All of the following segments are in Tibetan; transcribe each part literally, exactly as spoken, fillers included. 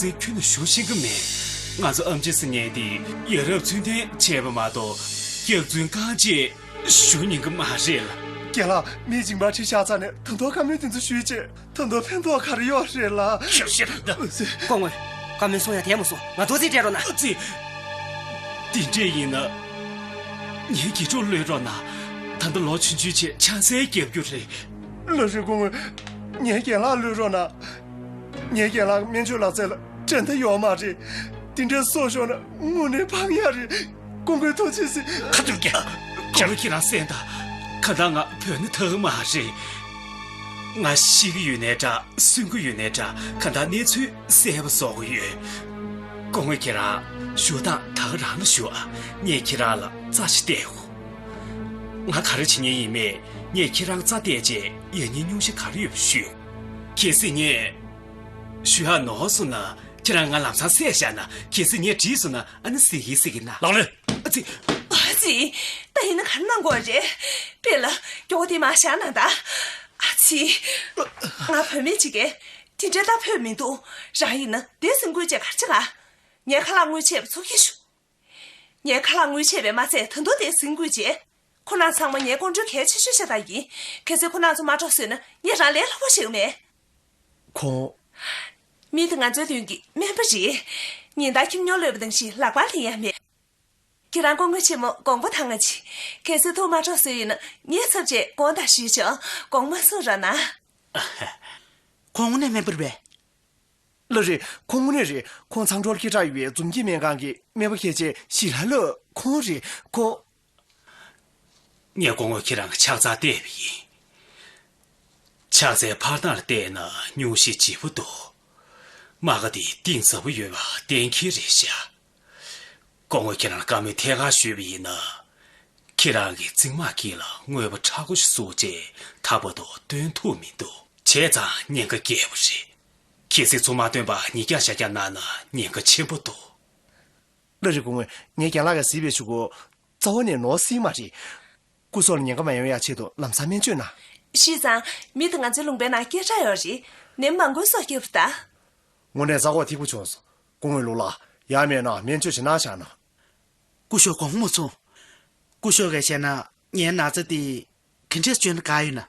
ཚེ་ཁྱོན་ནས་ཞུ་ཤེས་ཀྱི་མེད། ང་ཚོ་ཨམ་ཆི་ཟེར་མཁན་དེ་ཡ་རབས་ཚུལ་ལྡན་བྱས་པ་མ་གཏོགས་སྐྱག་རྫུན་རྐང་རྗེས་ཞུ་ཉན་གྱི་མ་རེད་ལ། རྒན་ལགས། མིའི་སྦྱིན་པ་ཁྲིད་བཞག་ཚར་ནས་ད་དུང་བཀའ་མོལ་དེ་ཚོ་ཞུས་བྱས་ད་དུང་ཕན་ཐོགས་ག་རེ་ཡོད་རེད་ལ། ཤོད་ཤོད་ད། སྐུ་ངོ། བཀའ་མོལ་གསུང་ཡ་དེ་མ་གསུང་། ང་ཚོ་རྩིས་སྤྲད་རོགས་གནང་། ཨ་ཙི། དེ་འདྲས་ཡིན་ན། ངའི་དགེ་ཕྲུག་གློད་རོགས་གནང་། ད་ལྟ་ལོ་ཆུང་ཆུང་བྱས་ཆང་སའི་རྒྱབ་རྒྱུ་རེད། ལགས་རེད་སྐུ་ངོ། ངའི་རྒན་ལགས་གློད་རོགས་གནང་། ངའི་རྒན་ལགས་སྨན་བཅོས་ལག་རྩལ་ལ་འགྲན་ཟླ་ཡོད་མ་རེད། དེ་འདྲའི་སྲོག་ཤོར་ན་དངོས་གནས་ཕངས་ཡ་རེད། སྐུ་མགོན་ཐུགས་རྗེ་གཟིགས། ཁ་ཐུག་རྒྱ། ཁྱོད་ཁྱེད་རང་གསན་དང་། གང་ལྟར་ང་བོད་ནས་ཐར་གི་མ་རེད། ང་ཤི་གི་ཡོད་ནའི་འདྲ་གསོན་གི་ཡོད་ནའི་འདྲ་གང་ལྟར་གནས་ཚུལ་གསལ་པོ་བཟོ་གི་ཡོད། སྐུ་ངོ་ཁྱེད་རང་ཞུ་སྟངས་ད་ག་རང་ལ་ཞུ་ཨ། ངས་ཁྱེད་རང་ལ་རྩ་ཞིག་གཏད་དགོས། ང་ག་རེ་བྱེད་མཁན་ཡིན་མེད་ངས་ཁྱེད་རང་རྩ་གཏད་རྗེས་ཡ་ཉེས་སྙུང་གཞི་ག་རེ་ཡོད་པ་ཞུ། གལ་སྲིད་ངས་ཞུ་ཡག་ནོར་སོང་ན་ཁྱེད་རང་ང་ལམ་སང་བསད་བཞག་ན། གལ་སྲིད་ངས་བྲིས་སོང་ན་ཨ་ནི་གཟིགས་ཡིན་གཟིགས་ཡིན་ན། ལགས་ལེ། ཨ་ཙི། ཨ་ཙི། ད་ཡིན་ན་ག་རེ་གནང་དགོས་རེད། དཔེ་ལ་སྐྱོ་བོ་དེ་མ་བཞག་ན་ད། ཨ་ཙི། ང་བུད་མེད་ཅིག་གིས་དེ་འདྲའི་ལྟ་ཕོད་མི་འདུག་རང་ཡིན་ན་དེ་ཟིན་དགོས་ཅེས་ག་རེ་བྱེད་ག་ངའི་ཁ་ལག་དངུལ་ཆད་པ་ཚུར་སྐྱེལ་ཞུ། ངའི་ཁ་ལག་དངུལ་ཆད་པས་མ་ཚད་ད་དུང་དེ་ཟིན་དགོས་རྗེས། ཁོ་རང་ཚང་མ་ངའི་ཀོང་སྤྲུལ་གལ་ཆེ་ཤོས་ཤ་སྟག་ཡིན། གལ་སྲིད་ཁོ་རང་ཚོ་མ་འཕྲོག་སོང་ན་ངས་རང་ལས་སླ་པོ་ཞིག་མེད། ཁོང་། མི་དེ་ང་ཚོའི་མདུན་གྱི་སྨན་པ་རེད། ཉིན་ལྟར་ཁྱིམ་ཉོ་གློད་པ་ནང་བཞིན་ལག་པར་ལེན་ཡ་མེད། ཁྱེད་རང་སྐུ་ངོ་ཆེན་མོ་དགོངས་པ་དྭངས་ང་ཅི། གལ་སྲིད་ཐུགས་མ་འཕྲོག་སོང་ཡིན་ན་ངས་ཚབ་བྱས་དགོངས་དག་ཞུས་ཆོག་དགོངས་པ་མ་ཚོམ་རོགས་གནང་། ཁོང་དངོས་གནས་སྨན་པ་རེད་པས། ལགས་རེད། ཁོང་དངོས་གནས་རེད། ཁོང་ཚང་གྲོལ་སྐད་གྲགས་ཡོད་པའི་འཛོམས་སྐྱིད་སྨན་ཁང་གི་སྨན་པ་མཁས་ཅན་ཞི་ལྷ་ལགས་ཁོང་རེད། ཁོ། ངས་སྐུ་ངོ་ཁྱེད་རང་གི་ཕྱག་རྩར་བལྟས་པ་ཡིན། ཕྱག་འཚལ་ཕར་སྟངས་ལ་བལྟས་ན་སྙུང་གཞི་ལྗིད་པོ་འདུག་རྨ་ཁ་དེ་གཏིང་ཟབ་པོ་ཡོད་པ་གཏན་འཁེལ་རེད་ཤག་སྐུ་ངོ་ཁྱེད་རང་བཀའ་མོལ་ཐད་ཀར་ཞུས་པ་ཡིན་ན། ཁྱེད་རང་གི་རྩིབ་མ་དཀྱིལ་ལ་དངོས་པོ་མཁྲེགས་པོ་ཞིག་བཙུགས་རྗེས་ད་བར་དུ་བཏོན་ཐུབ་མི་འདུག་བྱས་ཙང་ཉེན་ཁ་བརྒྱད་པོ་རེད། གལ་སྲིད་ཚུར་མ་བཏོན་པར་ཉིས་བརྒྱ་ཞག་བརྒྱ་གནང་ན་ཉེན་ཁ་ཆེན་པོ་འདུག་ལགས་རེད་སྐུ་ངོ། ངས་རྒན་ལགས་ཀྱིས་གཟིགས་པའི་གཞུག་གུ། རྩ་བ་ནས་ནོར་སྲིད་མ་རེད། སྐུ་སྲོག་ལ་ཉེན་ཁ་མ་ཡོང་ཡག་ཆེད་དུ་ལམ་སང་སྨན་བཅོས་གནང་། ཤེས་ཙང་། མི་དེ་ང་ཚོའི་ལུང་པའི་ནང་སྐད་གྲགས་ཡོད་རེད། ནད་མང་པོའི་སྲོག་སྐྱོབ་པ་རེད་ད། དངོས་གནས་རྩ་དགོངས་ཐིག་པོ་བྱུང་སོང་། སྐུ་ངོ་ལུག་ལགས། ཡང་མེད་ན་སྨན་བཅོས་ཞིག་གནང་བཞག་ན། སྐུ་ཞབས་དགོངས་པ་མ་ཚོམ། སྐུ་ཞབས་ཀྱིས་བཤད་ན་ངའི་ན་ཚ་དེ་ག་འདྲས་བཅོས་ན་དགའ་ཡོད་ན།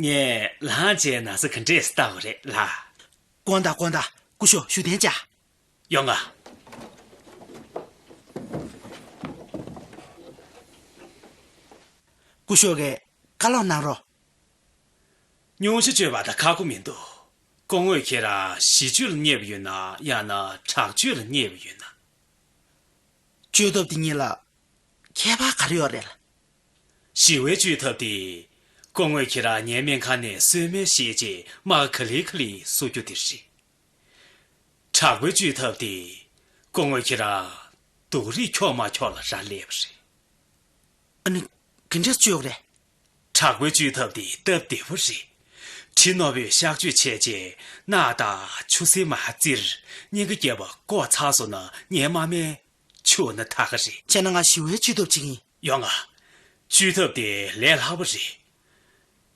ངས་ལངས་བྱས་ན་ཚ་ག་འདྲས་ལྟ་བ་རེད་ལ། དགོངས་དག་དགོངས་དག་སྐུ་ཞབས་བཞུགས་གདན་འཇགས། ཡོང་ང་། སྐུ་ཞབས་ཀྱིས་བཀའ་སློབ་གནང་རོགས། སྙུང་གཞི་བཅོས་པ་དང་ཁག་པོ་མི་འདུག་སྐུ་ངོ་ཁྱེད་རང་གཞི་བཅོས་ལ་མཉེས་པ་ཡོད་ན་ཡང་ན་དྲག་བཅོས་ལ་མཉེས་པ་ཡོད་ན། བཅོས་ཐབས་འདི་གཉིས་ལ་ཁྱད་པར་ག་རེ་ཡོད་རེད་ལ། ཞི་བའི་བཅོས་ཐབས་དེ། སྐུ་ངོ་ཁྱེད་རང་ངའི་སྨན་ཁང་ནས་གསོལ་སྨན་བཞེས་རྗེས་རྨ་ཁ་ལི་ཁ་ལི་གསོ་རྒྱུ་དེ་རེད། དྲག་པོའི་བཅོས་ཐབས་དེ། སྐུ་ངོ་ཁྱེད་རང་སྡུག་རུས་འཁྱོག་མ་འཁྱོག་ལ་རག་ལས་པ་རེད། ཨ་ནི། ག་འདྲས་བཅོས་དགོས་རེད། དྲག་པོའི་བཅོས་ཐབས་དེ་སྟབས་བདེ་པོ་རེད། གྲི་རྣོ་པོས་གཤག་བཅོས་བྱས་རྗེས་རྣག་དང་ཆུ་སེར་མར་བཙིར། སྙིང་ག་རྒྱབ་པ་བཀོག་ཚར་སོང་ན་ངའི་རྨ་སྨན་བཅོས་ན་ད་ག་རེད། བྱས་ན་ང་ཞི་བའི་བཅོས་ཐབས་བྱེད་ཀྱི་ཡིན། ཡོང་ང་། བཅོས་ཐབས་དེ་ལས་སླ་པོ་རེད།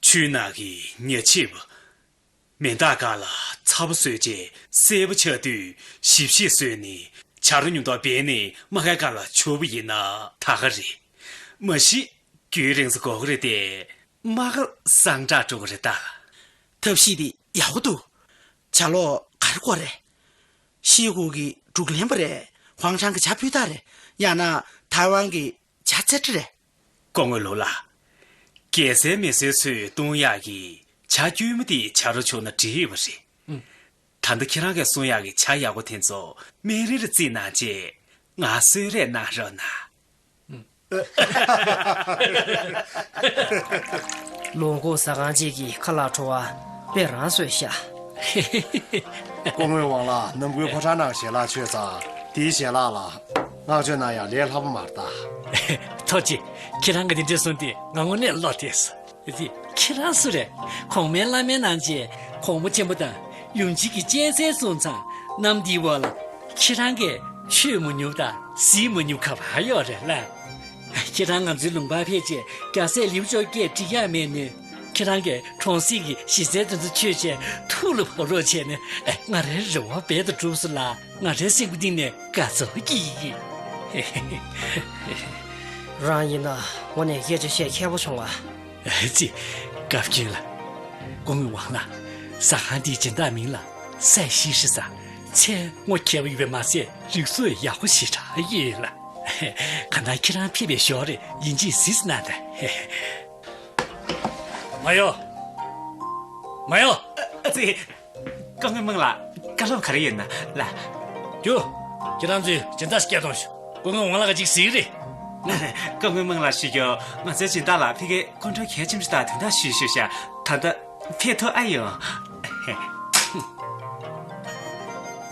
ཆུའི་ནང་གི་ཉ་ཆིབས། མེ་མདག་སྒང་ལ་ཚ་པོ་བཟོས་རྗེས་སེར་པོ་ཆགས་དུས་ཞིབ་ཞིབ་བཟོས་ནས་བྱ་རུ་ཉུང་དུ་སྦས་ནས་རྨ་ཁའི་སྒང་ལ་བྱུག་པ་ཡིན་ན་ད་ག་རེད། མ་གཞི་རྒྱུན་རིང་ཙམ་འགོར་གི་རེད་དེ། རྨ་ཁ་སངས་དྲགས་འགྲོ་གི་རེད་ད། ཐབས་ཤེས་འདི་ཡག་པོ་འདུག་བྱ་ལོག་ག་རེ་དགོས་རེད། ཤེལ་སྒོ་གི་འབྲུག་ལེན་པ་རེད། ཧུང་ཧྲང་གི་བྱ་ཕུད་ཐག་རེད། ཡང་ན་ཐའེ་ཝན་གི་བྱ་ཚེ་ཁྲི་རེད། སྐུ་ངོ་ལུག་ལགས། རྒྱལ་སའི་མི་སེར་ཚོས་བཏུང་ཡག་གི་བྱ་དཀྱུས་མ་དེ་བྱ་རུ་བྱུགས་ན་འགྲིག་ཡོད་པ་རེད། ཨུམ། ད་ལྟ་ཁྱེད་རང་གིས་གསུང་ཡག་གི་བྱ་ཡག་པོ་དེ་ཚོ་སྨན་རིན་ལ་རྩིས་གནང་རྗེས་ང་གསོལ་རས་གནང་རོགས་གནང་། ལུང་ཁུག་ཟ་ཁང་གཅིག་གི་ཁ་ལག་བྲོ་བ་དཔེ་རང་བཟོས་ཤག་སྐུ་ངོའི་དབང་ལ་ནམ་རྒྱུན་ཕོ་བྲང་ནང་ཞལ་ལག་མཆོད་ཙང་དེའི་ཞལ་ལག་ལ་བསྔགས་བརྗོད་གནང་ཡག་ལས་སླ་པོ་མ་རེད་ད། ཐུགས་རྗེ་ཆེ། ཁྱེད་རང་གིས་འདི་འདྲ་གསུངས་དུས་ང་དངོས་གནས་བློ་བདེ་སོང་། དེ་ཁྱེད་རང་སུ་རེད། གོང་མའི་བླ་མའི་ནང་བྱས་གོང་མ་ཆེན་པོ་དང་ཡུམ་ཆེན་གྱི་གཅན་གཟན་གསུངས་ཙང་གནམ་འདིའི་འོག་ལ་ཁྱེད་རང་གིས་ཆོས་མ་ཉུང་དང་ཟིག་མ་ཉུང་ག་པར་ཡོད་རེད་ལ། ཁྱེད་རང་ང་ཚོའི་ལུང་པར་ཕེབས་རྗེས་རྒྱལ་སྲས་ལེའུ་བཅོ་བརྒྱད་འགྲིག་ཡག་མེད་ནས། ཁྱེད་རང་གིས་གྲོང་གསེབ་ཀྱི་གཞི་རྩའི་དོན་དུ་ཆོས་བྱས་ཐུགས་ལ་བབས་རོགས་བྱས་ནས། ཨེ། ང་རའི་རེ་བ་རྦད་དུ་གྲུབ་སོང་ལགས། ང་རའི་སེམས་ཀྱི་གཏིང་ནས་དགའ་ཚོར་སྐྱེས་ཡིན། རང་ཡིན་ན་དངོས་གནས་སྐད་ཆ་བཤད་མཁས་པོ་བྱུང་བ། ཨེ་ཙི། བཀའ་བཀྱོན་ལགས། སྐུ་ངོ་ཝང་ལགས། ཟ་ཁང་འདིའི་སྦྱིན་བདག་མིང་ལ་སའི་ཤི་ཧྲི་ཟེར། མཚན་ངོ་མཁས་པོ་ཡོད་པས་མ་ཟད་རིག་གཟུགས་ཡག་པོ་ཞེ་དྲག་ཡོད་ལགས། གང་ལྟར་ཁྱེད་རང་ཕེབས་པའི་ཞོར་ཡིན་གཅིག་གཟིགས་གནང་དང་། མ་ཡོ། མ་ཡོ། ཨ་ཙི། སྐུ་ངོ་མིང་ལ་བཀའ་སློབ་ག་རེ་ཡོད་ན་ལགས། རྒྱུ། ཁྱེད་རང་ཚོས་སྦྱིན་བདག་སྐད་གཏོང་ཤོག་སྐུ་ངོ་ཝང་ལགས་ཀྱིས་གཅིག་གཟིགས་རེད། སྐུ་ངོ་མིང་ལ་ཞུ་རྒྱུ། ང་ཚོའི་སྦྱིན་བདག་ལ་ཕ་གིའི་སྐུ་མགྲོན་གལ་ཆེན་པོ་ཞིག་དང་དོན་དག་ཞུ་ཞུ་བྱ། ད་ལྟ་ཕེབས་ཐུབ་ཨ་ཡོང་།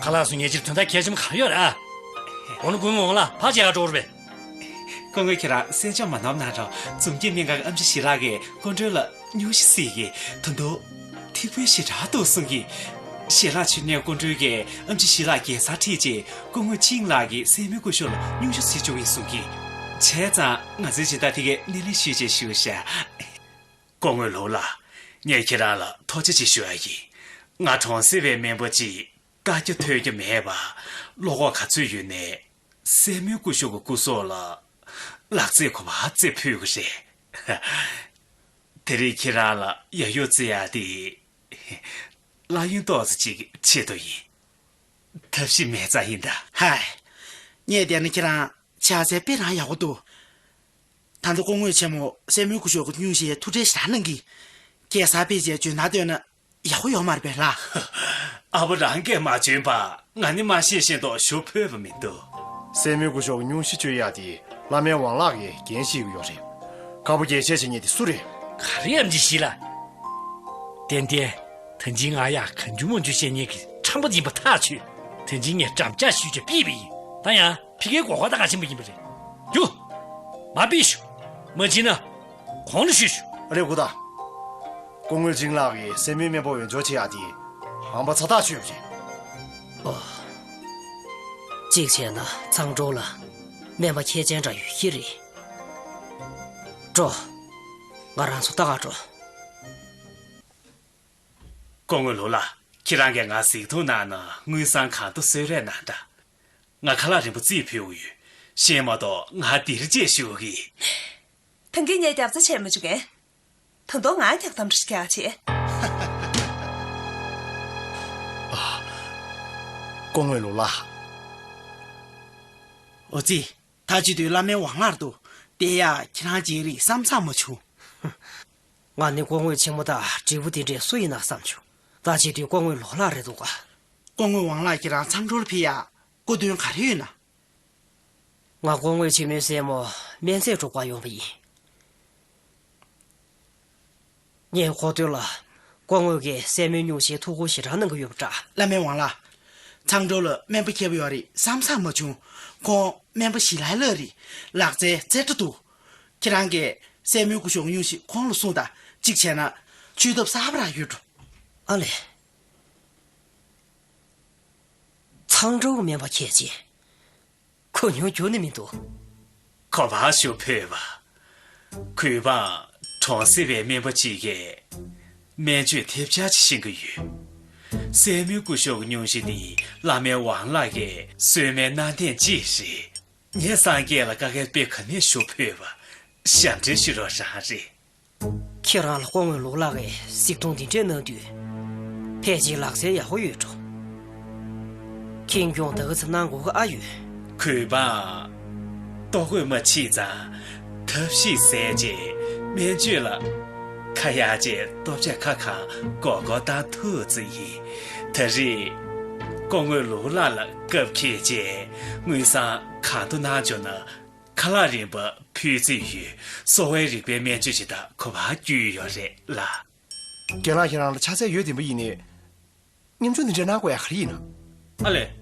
ཁ་ལགས་སུ་ངེད་ཅིར་དོན་དག་གལ་ཆེན་པོ་ག་རེ་ཡོད་རེད་ཨ། འོ་ན་སྐུ་ངོ་ཝང་ལགས་ཕར་བྱེད་ག་འགྲོ་རེད་པས། སྐུ་ངོ་ཁྱེད་རང་གསན་འཇོག་མ་གནང་ན་རོགས། འཛོམས་སྐྱིད་སྨན་ཁང་གི་ཨེམ་ཆི་ཞི་ལགས་ཀྱིས་སྐུ་མགྲོན་ལ་སྙུང་གཞི་གཟིགས་ཀྱིས་ད་དུང་ཐིག་པོ་ཞེ་དྲག་འདུག་གསུང་གིས། ཞི་ལགས་ཆེད་ནས་སྐུ་མགྲོན་གྱིས་ཨེམ་ཆི་ཞི་ལགས་རྒྱལ་སར་ཁྲིད་རྗེས་སྐུ་ངོ་ཆིང་ལགས་ཀྱིས་སྲས་མོའི་སྐུ་ཞབས་ལ་སྙུང་གཞི་གཟིགས་བཅུག་ཡིན་གསུང་གིས། བྱས་ཙང་ང་ཚོའི་སྦྱིན་བདག་ཕ་གིར་སྣེ་ལེན་ཞུས་བྱས་བཞུགས་ཤག་སྐུ་ངོ་ལུའུ་ལགས། ངས་ཁྱེད་རང་ལ་ཐུགས་རྗེ་ཆེ་ཞུ་ཡ་ཡིན། ང་གྲོང་གསེབ་པའི་སྨན་པ་ཅིག་བཀའ་རྒྱ་ཐོས་རྒྱ་མེད་པ། བློ་ཁོག་ག་ཚོད་ཡོད་ནའི། སྲས་མོའི་སྐུ་ཞབས་ཀྱི་སྐུ་སྲོག་ལ་ལག་རྩེད་ག་པར་རྩེ་ཕོད་ཀྱི་རེད། དེ་རིང་ཁྱེད་རང་ལ་ཡ་ཡོ་རྩེ་ཡག་དེ་གླ་ཡོན་ཏོག་ཙམ་ཅིག་ཆེད་དུ་ཡིན། ཐབས་ཤེས་མེད་ཙང་ཡིན་ད། ཧའི། ངས་བལྟས་ན་ཁྱེད་རང་ཕྱག་འཚལ་དཔེ་རང་ཡག་པོ་འདུག་ད་ལྟ་སྐུ་ངོ་ཆེན་མོ་སྲས་མོའི་སྐུ་ཞབས་ཀྱི་སྙུང་གཞིའི་ཐུགས་ཁྲལ་ཞེ་དྲག་གནང་གིས། རྒྱལ་སར་ཕེབས་རྗེས་འཇོན་ཐང་བཏོན་ན་ཡག་པོ་ཡོད་མ་རེད་པས་ལགས། ཨ་ཕ་རང་གིས་མ་འཇོན་པ་ང་ནི་མ་ཤེས་བཞིན་དུ་ཞུ་ཕོད་པ་མི་འདུག་སྲས་མོའི་སྐུ་ཞབས་ཀྱི་སྙུང་གཞི་གཅོད་ཡག་དེ་བླ་སྨན་ཝང་ལགས་ཀྱིས་འགན་བཞེས་ཀྱི་ཡོད་རེད། དཀར་པོ་རྒྱལ་ཆས་བྱེད་མཁན་དེ་སུ་རེད། ག་རེ་ཨེམ་ཆི་ཞི་ལགས། ཏན་ཏན། ད་ཅི་ང་ཡ་གང་བྱུང་མང་བྱུང་བཤད་མཁན་གྱི་ཁྲམ་པ་ཡིན་པ་ཐག་ཆོད། ད་ཅི་ངས་འགྲམ་ལྕག་གཞུས་བྱས་ཕུད་པ་ཡིན། ད་ཡང་ཕ་གིའི་མགོ་སྐོར་ད་ག་ཆེན་པོ་ཡིན་པ་རེད། རྒྱུགས། མར་ཕུད་ཤོག་མ་བྱིན་ན་གོང་ལ་ཞུས་ཤོག་ཨ་ལས་སྐུ་ཐང་། སྐུ་ངོ་ཆིང་ལགས་ཀྱིས་སྲས་མོའི་སྨན་པ་འོས་སྦྱོར་བྱེད་ཡག་དེ་ཧམ་པ་ཚ་ཐག་ཆོད་པ་རེད། ཨོ། གཅིག་བྱས་ན་ཚང་ཀྲོའུ་ལ་སྨན་པ་མཁས་ཅན་འདྲ་ཡོད་ཀྱི་རེད། འགྲོ། ང་རང་ཚོ་ལྟ་ག་འགྲོ། སྐུ་ངོ་ལུའུ་ལགས། ཁྱེད་རང་གིས་ང་གཟིགས་མཐོང་གནང་ན་དངུལ་སྲང་གང་དུ་གསོལ་རས་གནང་དང་། ང་ཁ་ལག་རིན་པོ་རྩིས་ཕུལ་ཡོད། ཤེས་མ་གཏོགས་ང་འདིར་རྗེས་ཞུ་གི། ཐང་གིས་ངས་རྒྱབ་རྩ་བྱས་མ་བཅུག་གས། ད་དུང་ང་རྒྱག་གཏམ་འདྲ་ཞིག་རྒྱག་བྱེད། སྐུ་ངོ་ལུའུ་ལགས། ཨོ་ཙི། ད་ཅི་དུས་བླ་སྨན་ཝང་ལགས་འདུག་དེ་ཡང་ཁྱེད་རང་མཇལ་རིགས་བསམ་བསམ་མ་བྱུང་། ང་ནི་སྐུ་ངོ་ཆེན་མོ་དང་བགྲེས་པོ་དེ་འདྲས་སུ་ཡིན་ན་བསམ་བྱུང་། ད་ཅི་དུས་སྐུ་ངོ་ལུའུ་ལགས་རེད་འདུག་ག་སྐུ་ངོ་ཝང་ལགས་ཁྱེད་རང་ཚང་ཀྲོའུ་ལ་ཕེབས་ཡ་སྐུ་དོན་ག་རེ་ཡོད་ན། ང་སྐུ་ངོ་ཆེན་མོའི་སྲས་མོ་སྨན་རྫས་སྒྲུག་པར་ཡོང་བ་ཡིན། ངས་གོ་དོན་ལ། སྐུ་ངོ་གིས་སྲས་མོའི་སྙུང་གཞིའི་ཐུགས་ཁུར་ཞེ་དྲག་གནང་གི་ཡོད་པ་འདྲ། བླ་སྨན་ཝང་ལགས། ཚང་ཀྲོའུ་ལ་སྨན་པ་མཁས་པོ་ཡོད་རེད་བསམ་བསམ་མ་བྱུང་། ཁོང་སྨན་པ་ཞི་ལའི་ལགས་རེད། ལག་རྩལ་རྩེ་བཀྲ་འདུག་ཁྱེད་རང་གིས་སྲས་མོའི་སྐུ་ཞབས་སྙུང་གཞི་ཁོང་ལ་གསུངས་དང་། གཅིག་བྱས་ན་བཅོས་ཐབས་གསར་པ་རང་ཡོད་འགྲོ། ཨ་ལས། ཚང་ཀྲོའུ་སྨན་པ་མཁས་ཅན། ཁོ་ཉུང་འགྱུར་ནི་མི་འདུག་ག་པར་ཞུ་ཕོད་པ། གུས་པའམ་གྲོང་གསེབ་པའི་སྨན་པ་གཅིག་གིས་སྨན་བཅོས་ཐེབས་ཆག་ཅིག་ཤེས་ཀྱི་ཡོད། སྲས་མོའི་སྐུ་ཞབས་ཀྱི་སྙུང་གཞི་འདི་བླ་སྨན་ཝང་ལགས་ཀྱིས་གསོལ་སྨན་གནང་ཐེངས་གཅིག་རེད། ངས་སངས་རྒྱས་ལ་བཀའ་འགལ་དཔེ་ག་ནས་ཞུ་ཕོད་པ། ཞབས་འདྲེན་ཞུ་རོགས་རང་རེད། ཁྱེད་རང་ལ་སྐུ་ངོ་ལུའུ་ལགས་ཀྱིས་གཟིགས་མཐོང་འདི་འདྲས་གནང་དུས། ཕལ་ཆེར་ལག་རྩལ་ཡག་པོ་ཡོད་འགྲོ། ཁེངས་སྐྱུང་ད་ག་ཚོད་གནང་དགོས་ཀྱི་ཨ་ཡོད། གུས་པའམ། ལྟོ་གོས་མ་ཕྱིས་ཙང་། ཐབས་ཤེས་ཟད་རྗེས་སྨན་བཅོས་ལ་ཁ་གཡར་རྗེས་ལྟོ་ཆས་ཁ་གང་མགོ་སྐོར་བཏང་ཐུབ་ཙམ་ཡིན། ད་རེས་སྐུ་ངོ་ལུའུ་ལགས་ལ་སྐབས་འཁེལ་རྗེས་དངུལ་སྲང་གང་དུ་གནང་བྱུང་ན། ཁ་ལག་རིན་པ་ཕུལ་རྩིས་ཡོད། གསོ་བའི་རིག་པའི་སྨན་བཅོས་ཇི་ལྟར་ག་པར་བརྒྱུད་ཡོད་རེད་ལགས། རྒན་ལགས་ཁྱེད་རང་ལ་ཕྱག་འཚལ་ཡོད་བདེན་པ་ཡིན་ནའི། མཉམ་ཞུགས་འདི་འདྲའི་གནང་དགོས་ཡ་ག་རེ་ཡིན་ན། ཨ་ལས།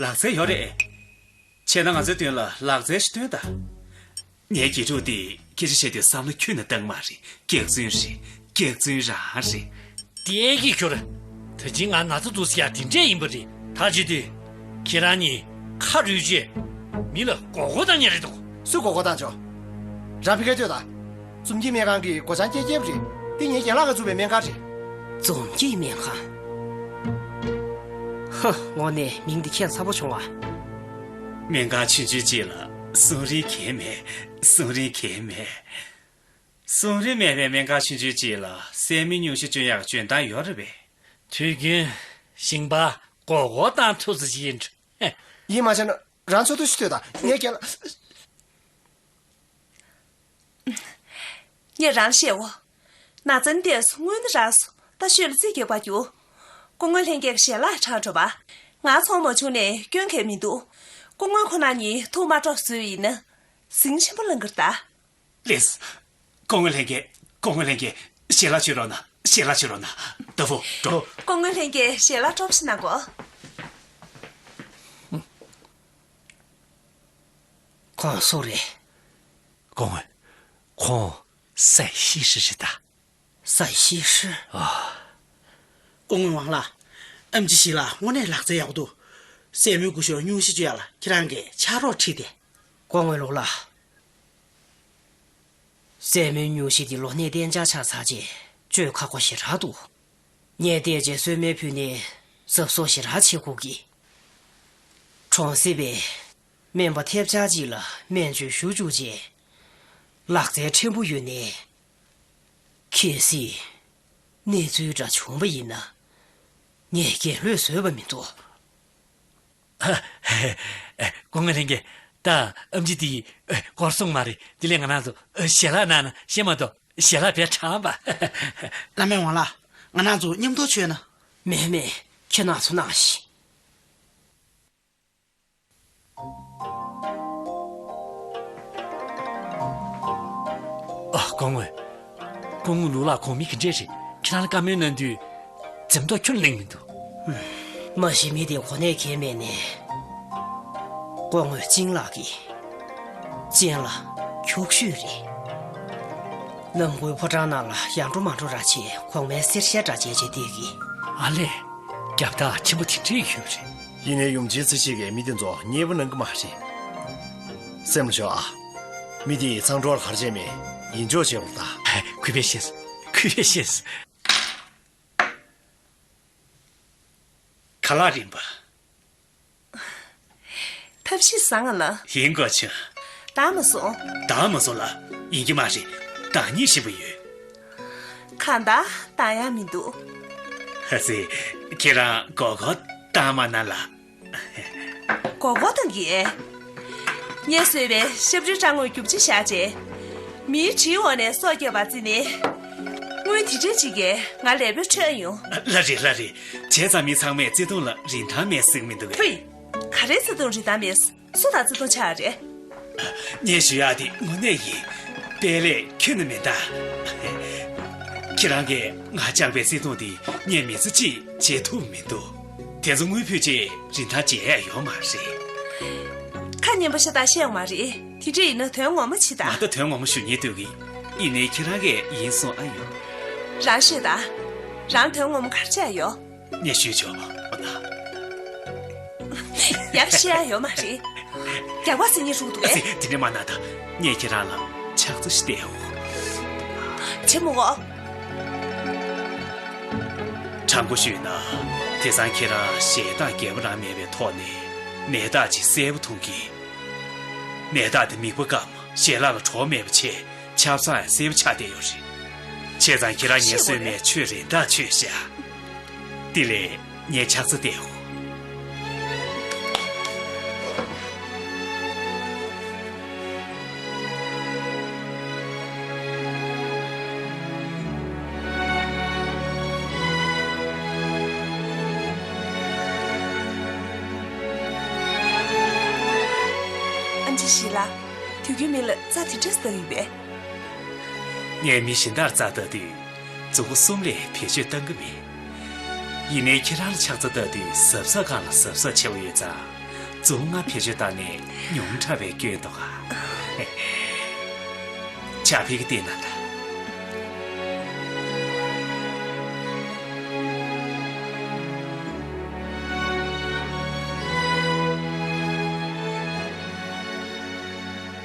ལག་རྩལ་ཡོད་རེད། བྱས་ན་ང་ཚོའི་མདུན་ལ་ལག་རྩལ་ཞིག་སྟོན་དང་། ངའི་དགེ་ཕྲུག་དེ་སྐད་ཆ་བཤད་དུས་བསམ་བློ་ཁྱོན་ནས་བཏང་མ་རེད། སྐྱག་རྫུན་རེད། སྐྱག་རྫུན་རང་རེད། དེ་ཨེ་ཀི་ཁྱོད། ད་ཅི་ང་ན་ཚ་འདུག་ཟེར་ཡ་དེ་འདྲས་ཡིན་པ་རེད། ད་ཅི་དུས། ཁྱེད་རང་གཉིས་ཁ་རུལ་རྗེས་མི་ལ་མགོ་སྐོར་བཏང་མཁན་རེད་འདུག་སུས་མགོ་སྐོར་བཏང་བྱུང་། རང་ཕ་གིར་ལྟོས་དང་། འཛོམས་སྐྱིད་སྨན་ཁང་གི་སྒོ་བྱང་བཀལ་བཀལ་བ་རེད། འདི་ངའི་རྒན་ལགས་ཀྱིས་བཙུགས་པའི་སྨན་ཁང་རེད། འཛོམས་སྐྱིད་སྨན་ཁང་། ཧ། དངོས་གནས་མིང་འདི་ཁྱད་མཚར་པོ་བྱུང་བ། སྨན་ཁང་ཆུང་ཆུང་ཅིག་ལ་གསུང་རིན་གང་ཡང་མེད། གསུང་རིན་གང་ཡང་མེད། གསུང་རིན་མེད་པའི་སྨན་ཁང་ཆུང་ཆུང་ཅིག་ལ་སྲན་མའི་སྨྱོ་བཤད་སྐྱོན་ཡག་འཇོན་ཐང་ཡོད་རེད་པས། དུས་རྒྱུན་ཞིང་པ་སྒོར་སྒོར་བཏང་ཐུབ་ས་ཅིག་ཡིན་འགྲོ། ཡིད་མ་ཆེས་ན་རང་ཚོ་ཐུགས་ཤིག་ལྟོས་དང་། ངས་ཁྱེད་ལ། ངས་རང་བཤད་འོ། ན་ཚན་ཏེས་སྔོན་དུ་རག་སོ། ད་ཤོད་ལ་རྩིས་རྒྱག་པ་རྒྱུ། སྐུ་ངོ་ལྷན་རྒྱས་ཞལ་ལག་དྲངས་འགྲོ་བ། ང་ཚོང་མ་བྱུང་ནས་སྐྱོན་གང་མི་འདུག་སྐུ་ངོ་ཁོ་ན་ཉིད་ཐུགས་མ་སྤྲོ་བཟོས་ཡིན་ན། ཟིང་ཆེན་པོ་ལང་གི་རེད་ད། ལེས། སྐུ་ངོ་ལྷན་རྒྱས། སྐུ་ངོ་ལྷན་རྒྱས། ཞལ་ལག་མཆོད་རོགས་གནང་། ཞལ་ལག་མཆོད་རོགས་གནང་། ཏ་ཕོ་འགྲོ། སྐུ་ངོ་ལྷན་རྒྱས་ཞལ་ལག་སྤྲོ་པོ་ཞིག་གནང་གོ། ཁོང་སུ་རེད། སྐུ་ངོ། ཁོང་སའི་ཤི་ཧྲི་རེད་ད། སའི་ཤི་ཧྲི། ཨ། སྐུ་ངོ་ཝང་ལགས། ཨེམ་ཆི་ཞི་ལ་དངོས་གནས་ལག་རྩལ་ཡག་པོ་འདུག་སྲན་མའི་སྐུ་ཞབས་སྨྱོ་བཤད་སྐྱོན་ཡག་ལ་ཁྱེད་རང་གིས་ཕྱག་རོགས་ཁྲིད་དེ། སྐུ་ངོ་ལོ་ལགས། སྲན་མའི་སྨྱོ་བཤད་འདི་ལོ་ནས་གཏན་འཇགས་ཆགས་ཚར་རྗེས་བཅོས་ཁག་པོ་ཞེ་དྲག་འདུག་ངས་བལྟས་རྗེས་གསོལ་སྨན་ཕུལ་ནས་གཟབ་གཟབ་ཞེ་དྲག་བྱེད་དགོས་ཀྱི། གྲོང་གསེབ་པའི་སྨན་པ་ཐེབས་ཆག་ཅིག་ལ་སྨན་བཅོས་ཞུ་བཅུག་རྗེས། ལག་རྩལ་ཕྲན་བུ་ཡོད་ནའི། གལ་སྲིད་གནས་ཚུལ་འདྲ་བྱུང་བ་ཡིན་ན། ངས་རྒྱལ་བློས་བཟོད་པ་མི་འདུག་སྐུ་ངོ་ལྷན་རྒྱས། ད་ཨེམ་ཆི་དེ་སྐོར་སྲུང་མ་རེད། དེ་ལས་ང་རང་ཚོ་ཞལ་ལག་གནང་ན་ཤེས་མ་གཏོགས་ཞལ་ལག་བས་དྲངས་པ། བླ་མའི་ཝང་ལགས། ང་རང་ཚོ་མཉམ་དུ་མཆོད་ན། མེད་མེད། ཁྱེད་རང་ཚོ་གནང་ཞིག་ཨ། སྐུ་ངོ། སྐུ་ངོ་ལུའུ་ལགས་ཁོང་མི་ག་འདྲས་རེད། ཁྱེད་རང་ལ་བཀའ་མོལ་གནང་དུས་འཛེམ་དོགས་ཁྱོན་གླེང་མི་འདུག་མ་གཞི་མི་དེ་གོ་གནས་གང་མེད་ནས། སྐུ་ངོ་ཅིང་ལགས་ཀྱིས་ཅན་ལ་འཁྱོག་ཤོས་རེད། ནམ་མགོའི་ཕོ་བྲང་ནང་ལ་ཡར་འགྲོ་མར་འགྲོ་ར་བྱས། གོང་མའི་གསེར་ཞལ་འདྲ་བྱས་བྱས་བསྡད་ཀྱི། ཨ་ལས། རྒྱབ་ཐག་ཆེན་པོ་དེ་འདྲས་ཡོད་རེད། ཡིན་ནའི་ཡུམ་ཆེན་ཚེ་ཤེས་ཀྱིས་མི་དེ་ཚོ་མཉེས་པོ་གནང་གི་མ་རེད། སེམས་ལ་ཞོག་ཨ། མི་དེ་ཡིས་མཚང་འབྲོག་ལ་ག་རེ་བྱས་མེད། ཡིད་འཇོག་བྱེད་དགོས་ད། གུས་པས་ཤེས། གུས་པས་ཤེས། ཁ་ལག་རིམ་པ། ཐབས་ཤེས་བཟང་ང་ལ། ཡིན་དགོས་ཆུ། བཏང་མ་སོང་། བཏང་མ་སོང་ལ། ཡིན་གྱི་མ་རེད། བཏང་སྙིང་ཞེ་པོ་ཡོད། གང་ལྟར་བཏང་ཡག་མི་འདུག་ཧ་སེ། ཁྱེད་རང་མགོ་སྐོར་བཏང་མ་ན་ལ། མགོ་སྐོར་བཏང་གི། ངས་བཟོས་པའི་ཤབ་རིའི་སྐྲ་དངོས་རྒྱུ་ཆ་བཞག་རྗེས། མིའི་གྲིའི་འོག་ནས་སྲོག་བསྐྱབས་པ་བརྩིས་ནས། དངུལ་དེ་འདྲས་ཅིག་གིས་ང་ལས་པོ་འཕྲོད་ཡོང་། ལ་རེད་ལ་རེད། བྱས་ཙང་མི་ཚང་མས་བརྩེ་དུང་ལ་རིན་ཐང་མེད་ཟེར་གི་མི་འདུག་གས། ཕུད། ག་རེ་བརྩེ་དུང་རིན་ཐང་མེད། སུ་དང་བརྩེ་དུང་ཆགས་རེད། ངས་ཞུ་ཡག་དེ་དངོས་གནས་ཡིན། དཔེ་ལས་ཁྱོན་ནས་མིན་ད། ཁྱེད་རང་གིས་ང་བཅངས་པའི་བརྩེ་དུང་དེ་ངས་མི་ཚེ་གཅིག་བརྗེད་ཐུབ་མི་འདུག་དེ་ཚོ་དངུལ་ཕུད་ཅེས་རིན་ཐང་བརྗེད་ཡག་ཡོད་མ་རེད། ཁ་སྙན་པོ་ཤ་སྟག་བཤད་ཡོང་མ་རེད། དེ་འདྲ་ཡིན་ན་དོན་ངོ་མ་བྱེད་ད། ང་ད་དོན་ངོ་མ་ཞུ་སྙིང་འདོད་གི། ཡིན་ནའི་ཁྱེད་རང་གིས་ཡིན་གསུང་ཨ་ཡོང་། རང་ཤོད་ད། རང་དོན་ངོ་མ་ག་རེ་བྱས་ཡོད། ངས་ཞུས་ཆོག་འོ་ན། ཡག་བཤད་ཡ་ཡོད་མ་རེད། རྒྱག་པ་ཟེར་ཉེ་ཧྲུག་འདུག་གས། དེ་འདྲ་མ་གནང་ད། ངས་ཁྱེད་རང་ལ་ཕྱག་འཚལ་ཞིག་སྟེར་འོ། བྱེད་མི་འོ། དྲང་པོ་ཞུས་ན། དེང་སང་ཁྱེད་རང་ཞེ་སྡང་རྒྱལ་པོ་རང་མེད་པའི་ཐོག་ནས་ནད་རྟགས་ཅིག་གསལ་པོ་མཐོང་གི། ནད་རྟགས་དེ་མིད་པ་སྐམ། ཞལ་ལག་ལ་བྲོ་བ་མེད་པ་བྱས། ཆབ་གསང་ཡང་གསལ་པོ་ཆགས་བསྡད་ཡོད་རེད། བྱས་ཙང་ཁྱེད་རང་ངལ་གསོས་མའི་ཆོས་རེ་འདྲ་ཆོས་བཤད། དེ་ལས་ངས་ཕྱག་འཚལ་བསྟན་འོ། ཨན་ཅི་ཞི་ལ། དུས་རྒྱུན་མི་ལ་རྩ་དེ་འདྲས་བཏགས་ཡོད་པས། ངས་མི་གཞན་དག་རྩ་བཏགས་དུས། མཛུབ་གུ་གསུམ་ལས་བེད་སྤྱོད་གཏང་གི་མེད། ཡིན་ནའི་ཁྱེད་རང་ལ་ཕྱག་འཚལ་བཏགས་དུས་གཟབ་གཟབ་སྒང་ལ་གཟབ་གཟབ་ཆེ་བ་ཡོད་ཙང་། མཛུབ་གུ་ལྔ་བེད་སྤྱོད་བཏང་ནས་ཉུང་དྲགས་པའི་སྐྱོན་འདུག་ག་ཕྱག་ཕྱིད་ཀྱི་བལྟས་ན་ད།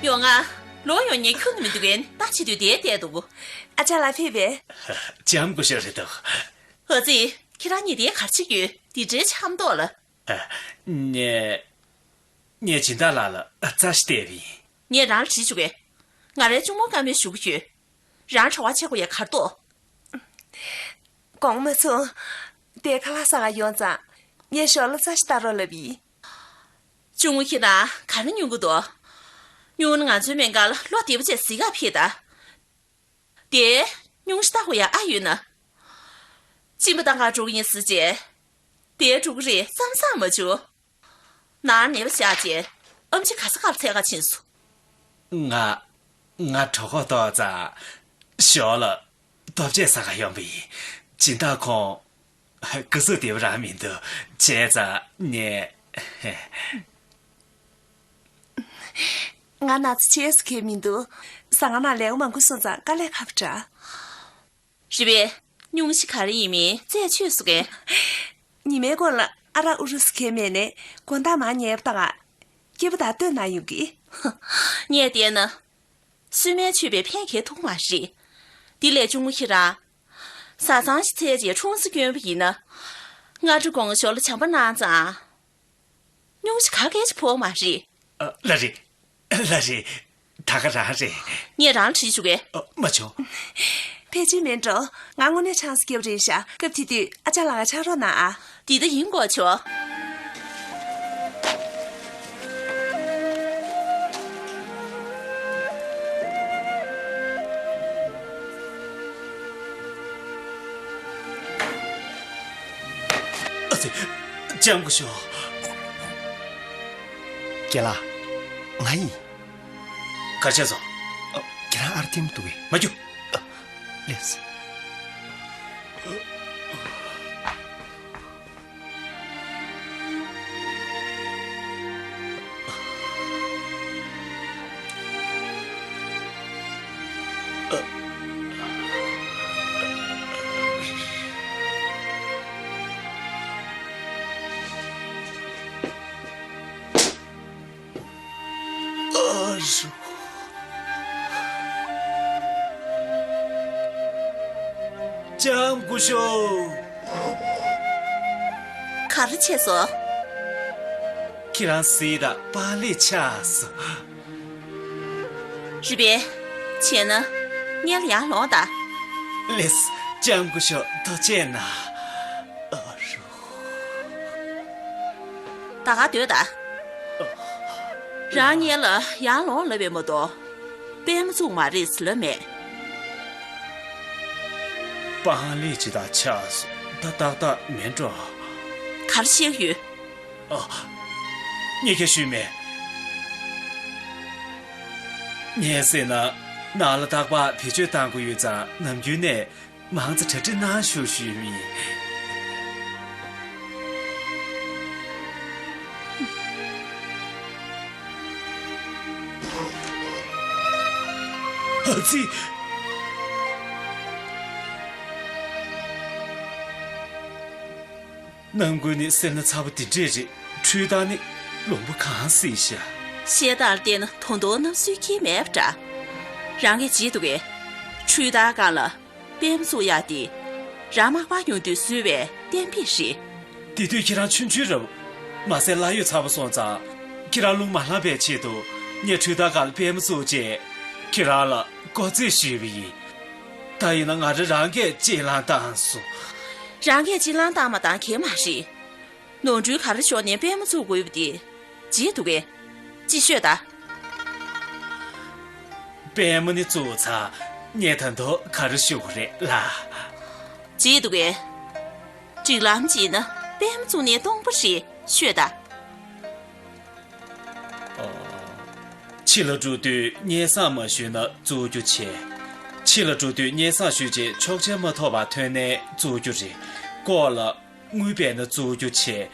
ཡོང་ང་། ལོ་ཡོང་ཉེ་ཁྱུ་ནི་མི་འདུག་གན་ད་བྱེད་དུས་དེའི་བལྟས་འདུག་ཨ་ཅག་ལ་ཕེབས་པས། ལྕམ་སྐུ་ཞབས་རེད་འདུག་ཨ་ཙི། ཁྱེད་རང་གཉིས་དེའི་གར་བྱེད་ཀྱི་འདི་འདྲའི་འཆམ་མདོག་ལ། ངས། ངས་སྦྱིན་བདག་ལགས་ལ་རྩ་ཞིག་བལྟས་པ་ཡིན། ངས་རང་ལ་དྲིས་བཅུག་གེ། ང་རའི་གཅུང་མོ་བཀའ་མོལ་ཞུ་གི་ཡོད། རང་གྲྭ་བ་ཆགས་དགོས་ཡ་གར་གཏོགས། དགོངས་མ་ཚོམས། དེ་ཁ་ལག་ཟ་ག་ཡོང་ཙང་། ངས་ཞོར་ལ་རྩ་ཞིག་ལྟ་རོགས་ལབ་ཡིན། གཅུང་མོ་ཁྱེད་རང་ག་རེ་ཉོ་གི་འདུག་ཉོ་ན་ང་ཚོའི་སྨན་ཁང་ལ་ལོ་བདེ་པོ་བྱས་གཟིགས་ག་ཕེབས་དང་། དེ་སྙུང་གཞི་ལྟ་དགོས་ཡ་ཨ་ཡོད་ན། གཅིན་པ་བཏང་ག་འགྲོ་གི་ཡིན་ཟེར་བྱས། དེ་འགྲོ་གི་རེད་བསམ་བསམ་མ་བྱུང་། ནང་ནད་པ་བཞག་བྱས་ཨམ་ཆི་ག་ས་གར་འཚོལ་ག་ཕྱིན་སོང་། ང་། ང་གྲོད་ཁོག་ལྟོགས་ཙང་། ཞོར་ལ་ལྟོ་ཆས་ཟ་ག་ཡོང་པ་ཡིན། སྦྱིན་བདག་ཁོང་། སྐུ་གཟུགས་བདེ་པོ་རང་མི་འདུག་བྱས་ཙང་ངས། ང་ན་ཚ་ཆེ་སུ་གས་མི་འདུག་ཟ་ཁང་ནང་ལས་ཀ་མང་པོ་སོང་ཙང་དཀའ་ལས་ཁག་པོ་འདྲ། རེད་པས། སྙུང་གཞི་ག་རེ་ཡིན་མིན་རྩད་ཆོད་སོང་ངས། ཉི་མའི་སྐོར་ལ་ཨ་རག་ཨུ་རུ་སུ་གས་མེད་ནས་དགོང་དག་མར་ཉལ་བ་དང་། སྐྱིད་པོ་དང་བསྟུན་གནང་ཡོང་གི། ངས་བལྟས་ན། སུན་མའི་མཆོད་པའི་ཕན་ཁེ་ཐུག་མ་རེད། འདི་ལས་གཅུང་མོ་ཁྱེད་རང་། བཟའ་ཚང་ཞིག་འཚོལ་རྗེས་འཁྲུངས་ས་བསྐྱོན་པ་ཡིན་ན། སྔ་དྲོ་དགོང་ཞོར་ལ་བྱམས་པ་གནང་ཙང་། སྙུང་གཞི་ག་གེ་ཅིག་ཕོག་མ་རེད། ཨ། ལགས་རེད། ལགས་རེད། ད་ག་རང་རེད། ངས་རང་ལ་དྲིས་བཅུག་གེ། ཨ། མ་བྱུང་། ཕལ་ཆེར་མིན་འགྲོ། ང་དངོས་གནས་ཆང་ས་སྐྱེལ་བ་རེད་ཤག་སྐབས་དེ་དུས་ཨ་ཅག་ལགས་ཀ་ཕྱག་རོགས་གནང་ཨ། འདི་ལྟ་ཡིན་དགོས་ཆོག་ཨ་ཙི། ལྕམ་སྐུ་ཞབས། རྒན་ལགས། ང་ཡིན། ག་བྱས་སོང་། ཨ། ཁྱེད་རང་ཨར་ཐིམ་འདུག་གས། མ་རྒྱུག་ཨ། ལགས། ཨ་རོ། ལྕམ་སྐུ་ཞབས། ག་རེ་བྱས་སོང་། ཁྱེད་རང་གཟིགས་དང་པང་ལེབ་ཆག་སོང་། རེད་པས། བྱས་ན། སྔོན་ལ་ཡར་ལོངས་དང་། ལགས། ལྕམ་སྐུ་ཞབས་ཐུགས་རྗེ་གནང་། ཨ་རོ། ད་ག་སྡོད་དང་། རང་སྔོན་ལ་ཡར་ལོངས་ལབ་པས་མ་གཏོགས། པད་མ་བཙུགས་མ་རེད་ཟེར་ལབ་མེད། པང་ལེབ་ཅིག་དང་ཆག་སོང་། ད་ཏག་ཏག་མིན་འགྲོ། ག་རེ་བཤད་ཀྱི་ཡོད། ཨ། ངས་ཁྱེད་ཞུས་མེད། ངས་ཟེར་ན། ནང་ལ་རྟག་པར་བེད་སྤྱོད་བཏང་གི་ཡོད་ཙང་། ནམ་རྒྱུན་ནས་མང་ཙམ་གྲ་སྒྲིག་གནང་ཤོག་ཞུས་པ་ཡིན། ཨ་ཙི། ནམ་རྒྱུན་ནས་སེར་སྣ་ཚ་པོ་དེ་འདྲས་རེད། འཕྲུལ་རྟར་ནི་ལུང་པ་གང་སྲིད་ཤག་བཤད་སྟངས་ལ་བལྟས་ན་ད་དུང་རྣམ་སྲོལ་འཁྱེར་མེད་པ་འདྲ། རང་གིས་བརྗེད་འདུག་གས། འཕྲུལ་རྟར་སྒང་ལ་པད་མ་བཙུགས་ཡག་དེ་རང་མག་པ་ཡོང་དུས་བཟོས་པའི་གཏན་འབེབས་རེད། དེ་དུས་ཁྱེད་རང་ཆུང་ཆུང་རེད། མ་ཟད་གླ་ཡོད་ཚ་པོ་སོང་ཙང་། ཁྱེད་རང་རླུང་མ་ལངས་པའི་ཆེད་དུ་ངས་འཕྲུལ་རྟར་སྒང་ལ་པད་མ་བཙུགས་རྗེས་ཁྱེད་རང་ལ་བཀོལ་སྤྱོད་ཞུས་པ་ཡིན། ད་ཡིན་ན་ང་རང་རང་གིས་གཅིག་ལངས་བཏང་སོང་། རང་གིས་གཅིག་ལངས་བཏང་མ་བཏང་གང་ཡང་མ་རེད། ནོར་འཁྲུལ་ག་རེ་ཤོར་ནའི་པད་མ་བཙུགས་དགོས་པ་དེ་བརྗེད་འདུག་གས། ཅིག་ཤོད་དང་། པད་མ་ནི་བཙུགས་ཚར། ངས་ད་དུང་ག་རེ་ཞུ་དགོས་རེད་ལགས། བརྗེད་འདུག་གས། སྒྲིག་ལམ་བརྗེད་ན་པད་མ་བཙུགས་ནའི་སྟོང་པ་རེད། ཤོད་དང་། ཕྱི་ལ་འགྲོ་དུས་སྙན་སེང་མ་ཞུས་ན་བཙུགས་རྒྱུ་བྱས། ཕྱི་ལ་འགྲོ་དུས་སྙན་སེང་ཞུས་རྗེས་ཆོག་མཆན་མ་ཐོབ་པར་ཐོན་ནའི་བཙུགས་རྒྱུ་རེད། ལྐོག་ལ་དངུལ་སྦས་ན་བཙུགས་རྒྱུ་བྱས།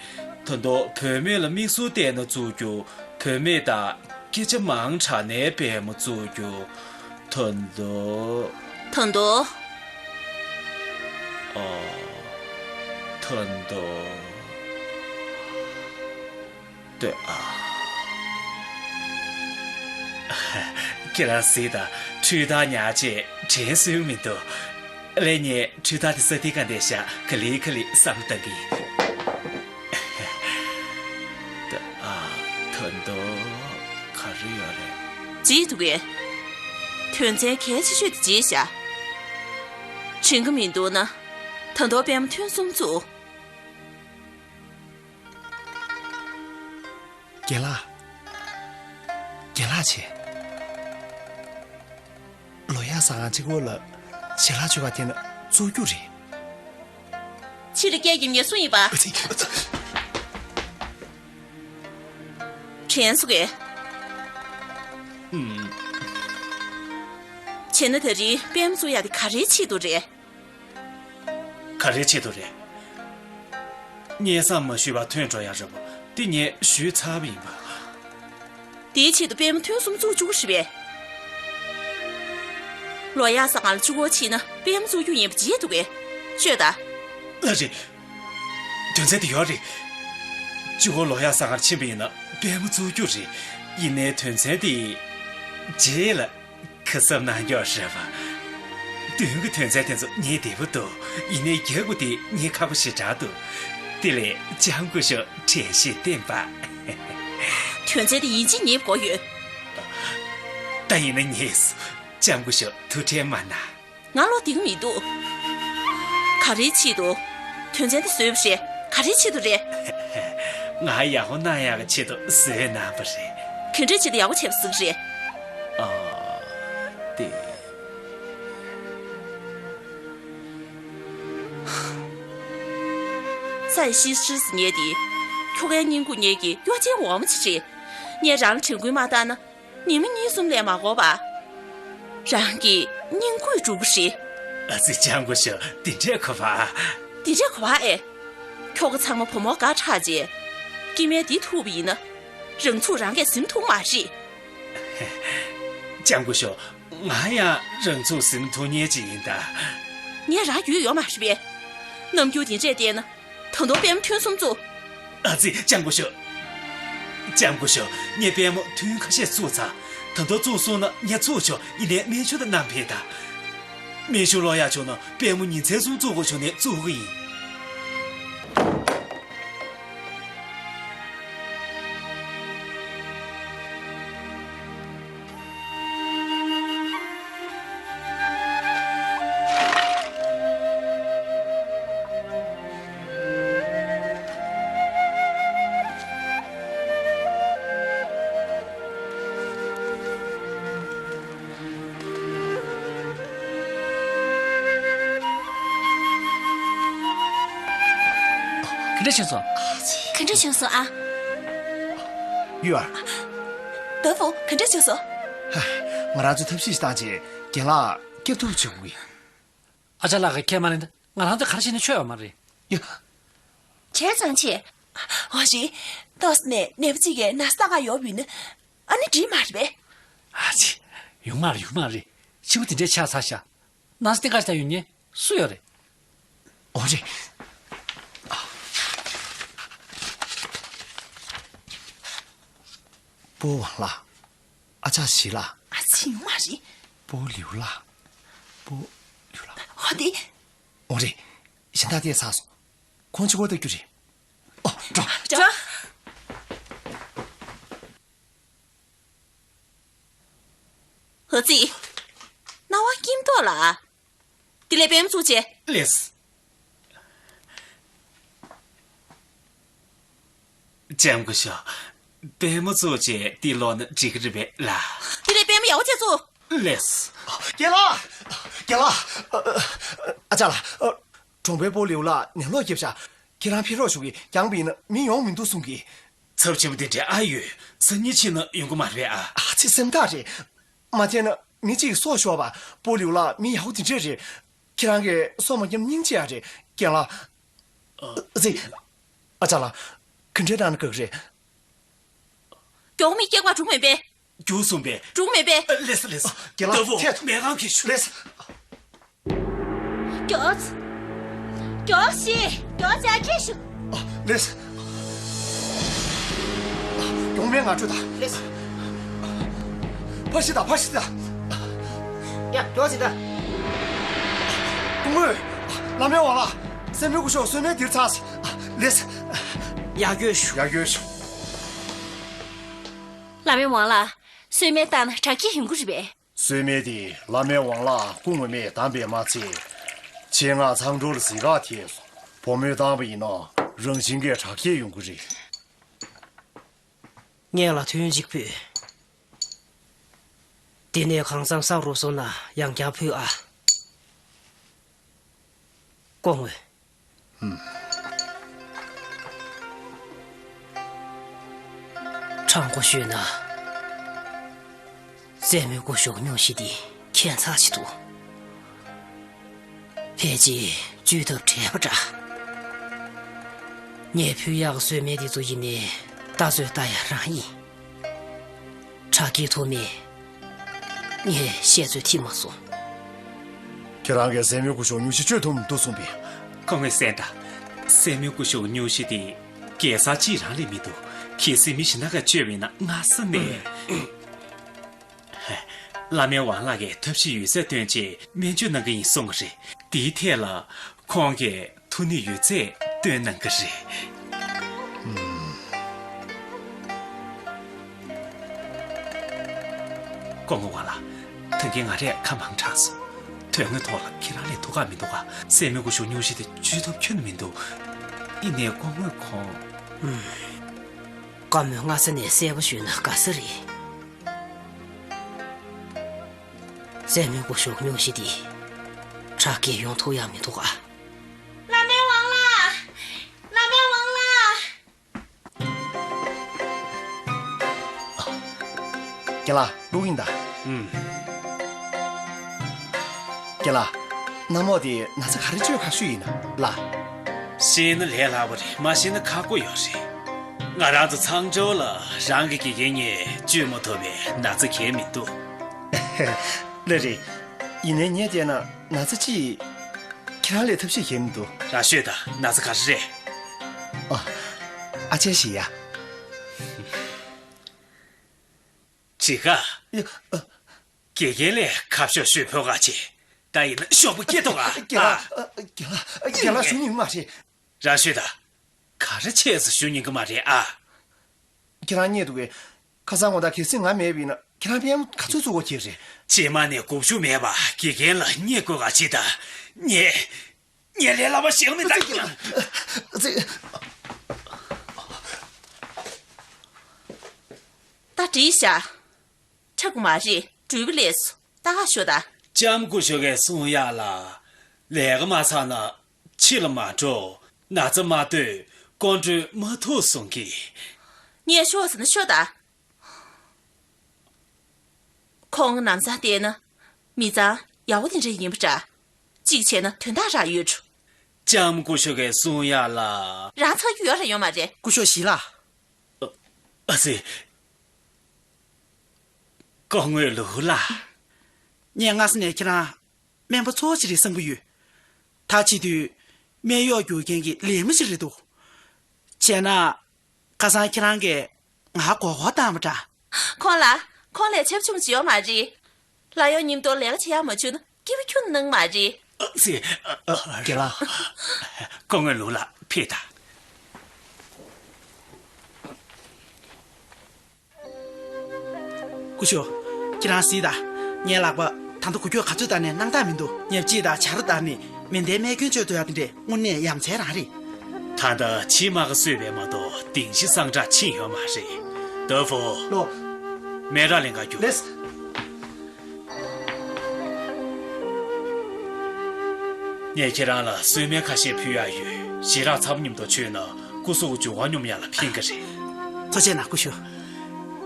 ད་དུང་བུད་མེད་ལ་མིག་ཟུར་བལྟས་ན་བཙུགས་རྒྱུ། བུད་མེད་དང་སྐད་ཆ་མང་དྲགས་ནའི་པད་མ་བཙུགས་རྒྱུ། ད་དུང་། ད་དུང་། ཨ། ད་དུང་། ལྟོས་ཨ། ཁྱེད་རང་གཟིགས་དང་། འཕྲུལ་རྟ་ཉག་ཅིག་དྲན་སོང་མི་འདུག་ལས་ངས་འཕྲུལ་རྟ་དེ་ས་སྟེང་ག་འདེད་བཞག་ག་ལེ་ག་ལེ་བསམ་བློ་བཏང་གི་ཡིན། ད་ཨ། ད་དུང་ག་རེ་ཡོད་རེད། བརྗེད་འདུག་གས། དོན་ཚན་གལ་ཆེ་ཤོས་དེ་བརྗེད་བཞག་དྲན་གི་མི་འདུག་ན། ད་དུང་པད་མ་ཐུན་གསུམ་བཙུགས། རྒན་ལགས། རྒན་ལགས་བྱས། ལོ་ཡག་ཟ་ཁང་གཅིག་པོ་ལ་ཞལ་ལག་མཆོད་པ་དེ་ན་བཙུགས་རྒྱུ་རེད། ཕྱི་ལ་སྐད་རྒྱབ་མཁན་སུ་ཡིན་པ། ཨ་ཙི། ཨ་ཙི། དྲན་སོང་གས། ཨུམ། བྱས་ན་ད་རིང་པད་མ་བཙུགས་ཡག་དེ་ག་རེའི་ཆེད་དུ་རེད། ག་རེའི་ཆེད་དུ་རེད། སྙན་སེང་མ་ཞུས་པར་ཐོན་འགྲོ་ཡག་རེད་པ། དེ་ངས་ཞུས་ཚར་བ་ཡིན་པ། དེའི་ཆེད་དུ་པད་མ་ཐུན་གསུམ་བཙུགས་བཅུག་རེད་པས། ལོ་ཡག་ཟ་ཁང་ལ་གཅིག་པོ་ཕྱིན་ན་པད་མ་བཙུགས་རྒྱུ་ཡིན་པ་བརྗེད་འདུག་གས། ཤོད་ད། ལགས་རེད། དོན་ཚན་དེ་ཡོད་རེད། གཅིག་པོ་ལོ་ཡག་ཟ་ཁང་ཕྱིན་པ་ཡིན་ན་པད་མ་བཙུགས་རྒྱུ་རེད། ཡིན་ནའི་དོན་ཚན་དེ་རྗེས་ལ། ཁ་གསབ་གནང་རྒྱུ་རེད་པ། མདུན་གྱི་དོན་ཚན་དེ་ཚོ་ངས་བདེ་པོ་འདུག་ཡིན་ནའི་རྒྱབ་ཀྱི་དེ་ངས་ཁག་པོ་ཞེ་དྲག་འདུག་དེ་ལས་ལྕམ་སྐུ་ཞབས་དྲན་ཤེས་བསྟེན་པ། དོན་ཚན་དེ་ཡིན་གཅིག་ངས་གོ་ཡོད། ད་ཡིན་ན་ངས། ལྕམ་སྐུ་ཞབས་ཐུགས་ཁྲལ་མ་གནང་། ང་བློ་གཏིང་མི་འདུག་ག་རེའི་ཆེད་དུ། དོན་ཚན་དེ་བཟོས་པ་རེད། ག་རེའི་ཆེད་དུ་རེད། ང་ཡག་པོ་གནང་ཡག་གི་ཆེད་དུ་བཟོས་གནང་པ་རེད། ག་འདྲའི་ཆེད་དུ་ཡག་པོ་བྱས་པ་ཟིག་རེད། ཨ། དེ། ས་ཡི་ཤི་ཤི་ཟེར་ཉེ་དེ། ཁྱོ་གའི་སྙིང་ཁུག་ཉེ་གི་གཡོ་ཅན་འོག་མ་ཅིག་རེད། ངས་རང་ལ་དྲན་སྐུལ་མ་བཏང་ན། ཉི་མ་གཉིས་གསུམ་ལས་མ་འགོར་བར། རང་གི་སྙིང་ཁུག་འགྲུབ་ཀྱི་རེད། ཨ་ཙི། ལྕམ་སྐུ་ཞབས་འདི་འདྲས་གོ་བ། འདི་འདྲས་གོ་བ་ཨེ། ཁྱོ་ག་ཚང་མ་བུ་མོ་དགའ་དྲགས་རྗེས། སྐྱེ་དམན་འདི་ཐུག་པ་ཡིན་ན། རང་ཚུགས་རང་གིས་ཟིན་ཐུབ་མ་རེད། ལྕམ་སྐུ་ཞབས། ང་ཡང་རང་ཚུགས་ཟིན་ཐུབ་མཁན་ཅིག་ཡིན་ད། ངས་རང་རྒྱུས་ཡོད་མ་རེད་པས། རྣམ་འགྱུར་འདི་འདྲས་བལྟས་ན། ད་དུང་པད་མ་ཐུན་གསུམ་བཙུགས། ཨ་ཙི། ལྕམ་སྐུ་ཞབས། ལྕམ་སྐུ་ཞབས། ངས་པད་མ་ཐུན་ཁ་ཤས་བཙུགས་ཚར། ད་དུང་བཙུགས་སོང་ན་ངས་ཚུགས་ཆོག་ཡིན་ནའི་སྨན་ཞབས་དང་མཉམ་ཕེབས་དང་། སྨན་ཞབས་ལོ་ཡག་བྱུང་ན་པད་མ་ཉིན་མཚན་གསུམ་བཙུགས་དགོས་བྱུང་ནའི་བཙུགས་ཀྱི་ཡིན། ག་འདྲ་བྱུང་སོང་། ག་འདྲ་བྱུང་སོང་ཨ། ཡུ་ཨར། ཏ་ཧྥུ། ག་འདྲ་བྱུང་སོང་། ཧ། ང་རང་ཚོས་ཐབས་ཤེས་ཤིག་བཏང་རྗེས་རྒན་ལགས་སྐྱོབ་ཐབས་བྱེད་དགོས་ཀྱི། ཨ་ཅག་ལགས་ཀྱིས་ཁས་མ་ལེན་ན་ང་རང་ཚོས་ག་རེ་བྱས་ནའི་ཆོག་ཡོད་མ་རེད། ཡ། བྱས་ཙང་བྱས། འོ་རེད། ཏོག་ཙམ་ནས་ནད་པ་གཅིག་གིས་ན་ཚ་ལྟ་ག་ཡོང་བ་ཡིན་ན། ཨ་ནི་འགྲིག་མ་རེད་པས། ཨ་ཙི། ཡོང་མ་རེད། ཡོང་མ་རེད། ཕྱི་པོ་དེ་འདྲས་ཆགས་ཚར་ཤག་ན་ཚ་སྟེང་ཁ་ཞིག་ད་ཡོང་མཁན་སུ་ཡོད་རེད། འོ་རེད། སྤོ་ཝང་ལགས། ཨ་ཅག་ཞི་ལགས། ཨ་ཙི། ཡོང་མ་རེད། སྤོ་ལིའུ་ལགས། སྤོ་ལིའུ་ལགས། འོ་དེ། འོ་རེད། གཞན་དག་བལྟས་ཚར་སོང་། ཁོང་གཅིག་པོ་ལྟ་རྒྱུ་རེད། ཨོ། འགྲོ། འགྲོ། ཨ་ཙི། རྣ་བ་སྐྱིད་མདོག་ལ། དེ་ལས་པད་མ་བཙུགས་བྱས། ལགས་སོ། ལྕམ་སྐུ་ཞབས། པད་མ་བཙུགས་བྱས་དེ་ལོག་ན་འགྲིག་གི་རེད་པས་ལགས། དེ་ལས་པད་མ་ཡག་པོ་བྱས་བཙུགས། ལགས་སོ། རྒན་ལགས། རྒན་ལགས། ཨ་ཅག་ལགས། གྲོང་པའི་སྤོ་ལིའུ་ལགས་ནད་ལོག་བརྒྱབ་ཤག་ཁྱེད་རང་ཕེབས་རོགས་ཞུ་གི། རྒྱང་པ་ཡིན་ན་མི་ཡོང་མི་འདུག་གསུང་གི། ཚབས་ཆེན་པོ་དེ་འདྲ་ཨ་ཡོད། སང་ཉིན་ཕྱིན་ན་ཡོང་གི་མ་རེད་ཨ། ཨ་ཙི། སེམས་ཐག་རེད། མ་བྱས་ན་མི་གཅིག་གིས་སྲོག་ཤོར་བ། སྤོ་ལིའུ་ལགས་མི་ཡག་པོ་དེ་འདྲས་རེད། ཁྱེད་རང་གིས་སྲོག་མ་བསྐྱབས་ན་སྙིང་རྗེ་ཡག་རེད། རྒན་ལགས། ཨ་ཙི། ཨ་ཅག་ལགས། ག་འདྲས་གནང་ན་དགའ་གི་རེད། མགྱོགས་མི་སྐྱེལ་བ་འགྲོ་མེད་པས། རྒྱུགས་སོང་པས། འགྲོ་མེད་པས། ལགས་སོ། ལགས་སོ། རྒན་ལགས། ཏ་ཕུ། ཐད། མེ་ཁང་གི་ཤུལ། ལགས་སོ། མགྱོགས། མགྱོགས་ཤིག་མགྱོགས་ཅིག་ཨ། ཅེ་ཞུ། ཨ། ལགས་སོ། མགྱོགས་མེད་ང་འགྲོ་ད། ལགས་སོ། ཕར་ཤི་ད། ཕར་ཤི་ད། ཡ། མགྱོགས་ཤི་ད། སྐུ་ངོ། བླ་སྨན་ཝང་ལགས། སྲས་མོ་སྐུ་ཞབས་གསོལ་སྨན་འདིར་ཚར་སོང་། ལེགས། ཡར་སྐྱོད་ཞུ། ཡར་སྐྱོད་ཞུ། བླ་སྨན་ཝང་ལགས། གསོལ་སྨན་བཏང་ན་དྲག་སྐྱེད་ཡོང་གི་རེད་པས། གསོལ་སྨན་དེ་བླ་སྨན་ཝང་ལགས་སྐུ་ངོ་མས་བདམས་པས་མ་ཚད། ཆེད་མངགས་མཚང་སྒྲོལ་ལ་གཟིགས་གར་ཐད་སོང་། བུ་མོས་བཏང་བ་ཡིན་ན་རང་བཞིན་གྱིས་དྲག་སྐྱེད་ཡོང་གི་རེད། ངས་ལ་དོན་གཅིག་པུས། དེ་ནས་གང་འཚམ་བསགས་རོགས་སོང་ན་ཡང་བསྐྱར་ཕུལ་ཨ། སྐུ་ངོ། ཧུམ། དྲང་པོ་ཤོད་ན། སྲས་མོའི་སྐུ་གཞོགས་སྨྱོ་བྱེད་དེ་ཁྱད་མཚར་ཞིག་འདུག། ཕལ་ཆེར་བཅོས་ཐབས་བྲལ་བ་འདྲ། ངས་ཕུལ་ཡག་གི་གསོལ་སྨན་དེ་ཚོ་ཡིན་ནའི་ལྟ་ཚོད་ལྟ་ཡག་རང་ཡིན། དྲག་སྐྱེད་ཐོགས་མེད། ངས་བཤད་ཚོད་ཐིག་མ་སོང་། ཁྱེད་རང་གིས་སྲས་མོའི་སྐུ་གཞོགས་སྨྱོ་བྱེད་བཅོས་ཐུབ་མི་འདུག་གསུངས་པས། སྐུ་ངོ་གསན་དང་། སྲས་མོའི་སྐུ་གཞོགས་སྨྱོ་བྱེད་དེ་གེ་སར་གཅིག་རང་ལས་མི་འདུག། གལ་སྲིད་མི་གཞན་དག་གིས་བཅོས་པ་ཡིན་ན་སྔ་ས་ནས། བླ་སྨན་ཝང་ལགས་ཀྱིས་ཐབས་ཤེས་ཡོད་ཚད་བཏོན་བྱས་སྨན་བཅོས་གནང་གི་ཡིན་གསུང་གི་རེད། དེའི་ཐད་ལ་ཁོང་གིས་ཐུགས་ནུས་ཡོད་ཚད་བཏོན་གནང་གི་རེད། ཨུམ། སྐུ་ངོ་ཝང་ལགས། ད་གིན་ང་རས་ཁ་མང་དྲགས་སོང་། དོན་དངོས་ཐོག་ལ་ཁྱེད་རང་ལས་ཐུགས་ཁག་མི་འདུག་ག། སྲས་མོའི་སྐུ་གཞོགས་སྨྱོ་བྱེད་དེ་བཅོས་ཐབས་ཁྱོན་ནས་མི་འདུག། ཡིན་ནའི་སྐུ་ངོས་ཁོང་། ཨུམ། བཀའ་མོལ་སྔ་ས་ནས་གསལ་པོ་ཞུས་ན་དགའ་ས་རེད། སྲས་མོའི་སྐུ་གཞོགས་སྨྱོ་བྱེད་དེ་དྲག་སྐྱེད་ཡོང་ཐུབ་ཡག་མི་འདུག་ག། བླ་སྨན་ཝང་ལགས། བླ་སྨན་ཝང་ལགས། རྒན་ལགས། ཀློག་གིན་གདའ། ཨུམ། རྒན་ལགས། གནམ་འོག་འདི་ན་ཚ་ག་རེ་བཅོས་ཁག་ཤོས་ཡིན་ན་ལགས། ཤེས་ན་ལས་སླ་པོ་རེད། མ་ཤེས་ན་ཁག་པོ་ཡོད་རེད། ང་རང་ཚོ་མཚང་སྒྲོལ་ལ་རང་གི་དགེ་རྒན་གཉིས་བཅོས་མ་ཐུབ་པའི་ན་ཚ་གང་ཡང་མི་འདུག། ལགས་རེད། ཡིན་ནའི་ངས་བལྟས་ན་ན་ཚ་གཅིག་ཁྱེད་རང་ལས་ཐབས་ཤེས་གང་ཡང་མི་འདུག། རང་ཤོད་དང་། ན་ཚ་ག་རེ་རེད། ཨ། ཨ་ཅེ་ཞིག་ཡ། ཅི་ག། ཡ། ཨ། དགེ་རྒན་ལས་ཁ་ཤོག་ཤོད་ཕོད་ག་ཅེ། ད་ཡིན་ན་ཤོག་བུ་སྐྱེ་ཐོག་ག། རྒན་ལགས། ཨ། རྒན་ལགས། རྒན་ལགས་ཞུ་ཉན་མ་རེད། རང་ཤོད་དང་། ག་རེ་བྱས་ཟེར་ཞུ་ཉན་གི་མ་རེད་ཨ། ཁྱེད་རང་རྙེད་འདུག་གས། ཁ་སང་དགོང་དག་གལ་སྲིད་ང་མེད་པ་ཡིན་ན་ཁྱེད་རང་པུས་མོ་ག་ཚོད་བཙུགས་དགོས་ཀྱི་རེད། རྗེས་མ་ནས་དགོངས་ཞུ་མེད་པ་དགེ་རྒན་ལ་བསྙད་དགོས་ག་ཅི་ད། ངས། ངས་ལས་སླ་པོ་ཞིག་མི་འདང་གི། ད་བྲིས་ཤག། ཁྲབ་གི་མ་རེད། འགྲུལ་པ་ལས་སོ། ད་ཤོ་ད། ལྕམ་སྐུ་ཞབས་ཀྱིས་གསུང་ཡག་ལ། ལས་ཀ་མ་ཚར་ན་ཕྱི་ལ་མ་འགྲོ། ན་ཚ་མ་སྡོད། སྐོར་འགྲོ་མ་ཐུབ་གསུང་གི། ངས་ཤོག་ཟེར་ན་ཤོ་ད། ཁོང་ནམ་ཚང་བལྟས་ན་མི་ཚང་ཡག་པོ་དེ་འདྲ་ཡིན་པ་འདྲ། གཅིག་བྱས་ན་དོན་དག་རག་ཡོད་འགྲོ། ལྕམ་སྐུ་ཞབས་ཀྱིས་གསུང་ཡག་ལ། རང་ཚང་རྒྱུས་ཡོད་ར་ཡོད་མ་རེད། སྐུ་ཞབས་ཞི་ལགས། ཨ་ཙི། སྐུ་ངོ་ལུའུ་ལགས། ངས་སྔ་ས་ནས་ཁྱེད་རང་སྨན་པ་ཚོགས་ཅིག་རེད་བསམ་གྱི་ཡོད། ད་བྱེད་དུས་སྨན་གཡོག་རྒྱུག་མཁན་གྱི་ལས་མི་ཞིག་རེད་འདུག། བྱས་ན། ཁ་སང་ཁྱེད་རང་གིས་ང་མགོ་སྐོར་བཏང་བ་འདྲ། ཁོང་ལ་ཁོང་ལས་ཆབ་ཆུང་ཅིག་ཡོད་མ་རེད། ལ་ཡོང་ཉིན་ཐོ་ལས་ཀ་བྱེད་ཡག་མ་བྱུང་ན་སྐྱིད་པོ་ཁྱོན་གནང་མ་རེད། ཨ་ཙི། ཨ། ཨ། རྒན་ལགས། སྐུ་ངོ་ལུའུ་ལགས་ཕེབས་དང་། སྐུ་ཞབས། ཁྱེད་རང་གཟིགས་དང་། ངའི་ལག་པ་ད་ལྟ་འགུལ་སྐྱོད་ག་ཚོད་བཏང་ནས་སྣང་དག་མི་འདུག། ཉལ་ཆས་དང་བྱ་རོ་བཏང་ནས་མེ་མདའི་རྨས་སྐྱོན་བཅོས་ཐུབ་ཡག་དེ་འདྲས་དངོས་གནས་ཡ་མཚན་རང་རེད། ད་ལྟ་ཕྱིའི་རྨ་ཁ་གསོས་པས་མ་གཏོགས་གདིང་ཤི་སངས་དྲག་ཕྱིན་ཡོད་མ་རེད། ཏོ་ཧྥུ། ལོ། སྨན་རག་ལེན་ག་རྒྱུགས། ལེས། ངས་ཁྱེད་རང་ལ་གསོལ་སྨན་ཁ་ཤས་ཕུལ་ཡག་ཡོད། ཞེ་དྲག་ཚ་པོ་མཉམ་དུ་མཆོད་ན་སྐུ་གཟུགས་འབྱུང་བ་སྙོམས་ཡག་ལ་ཕན་གི་རེད། ཐུགས་རྗེ་གནང་སྐུ་ཞབས།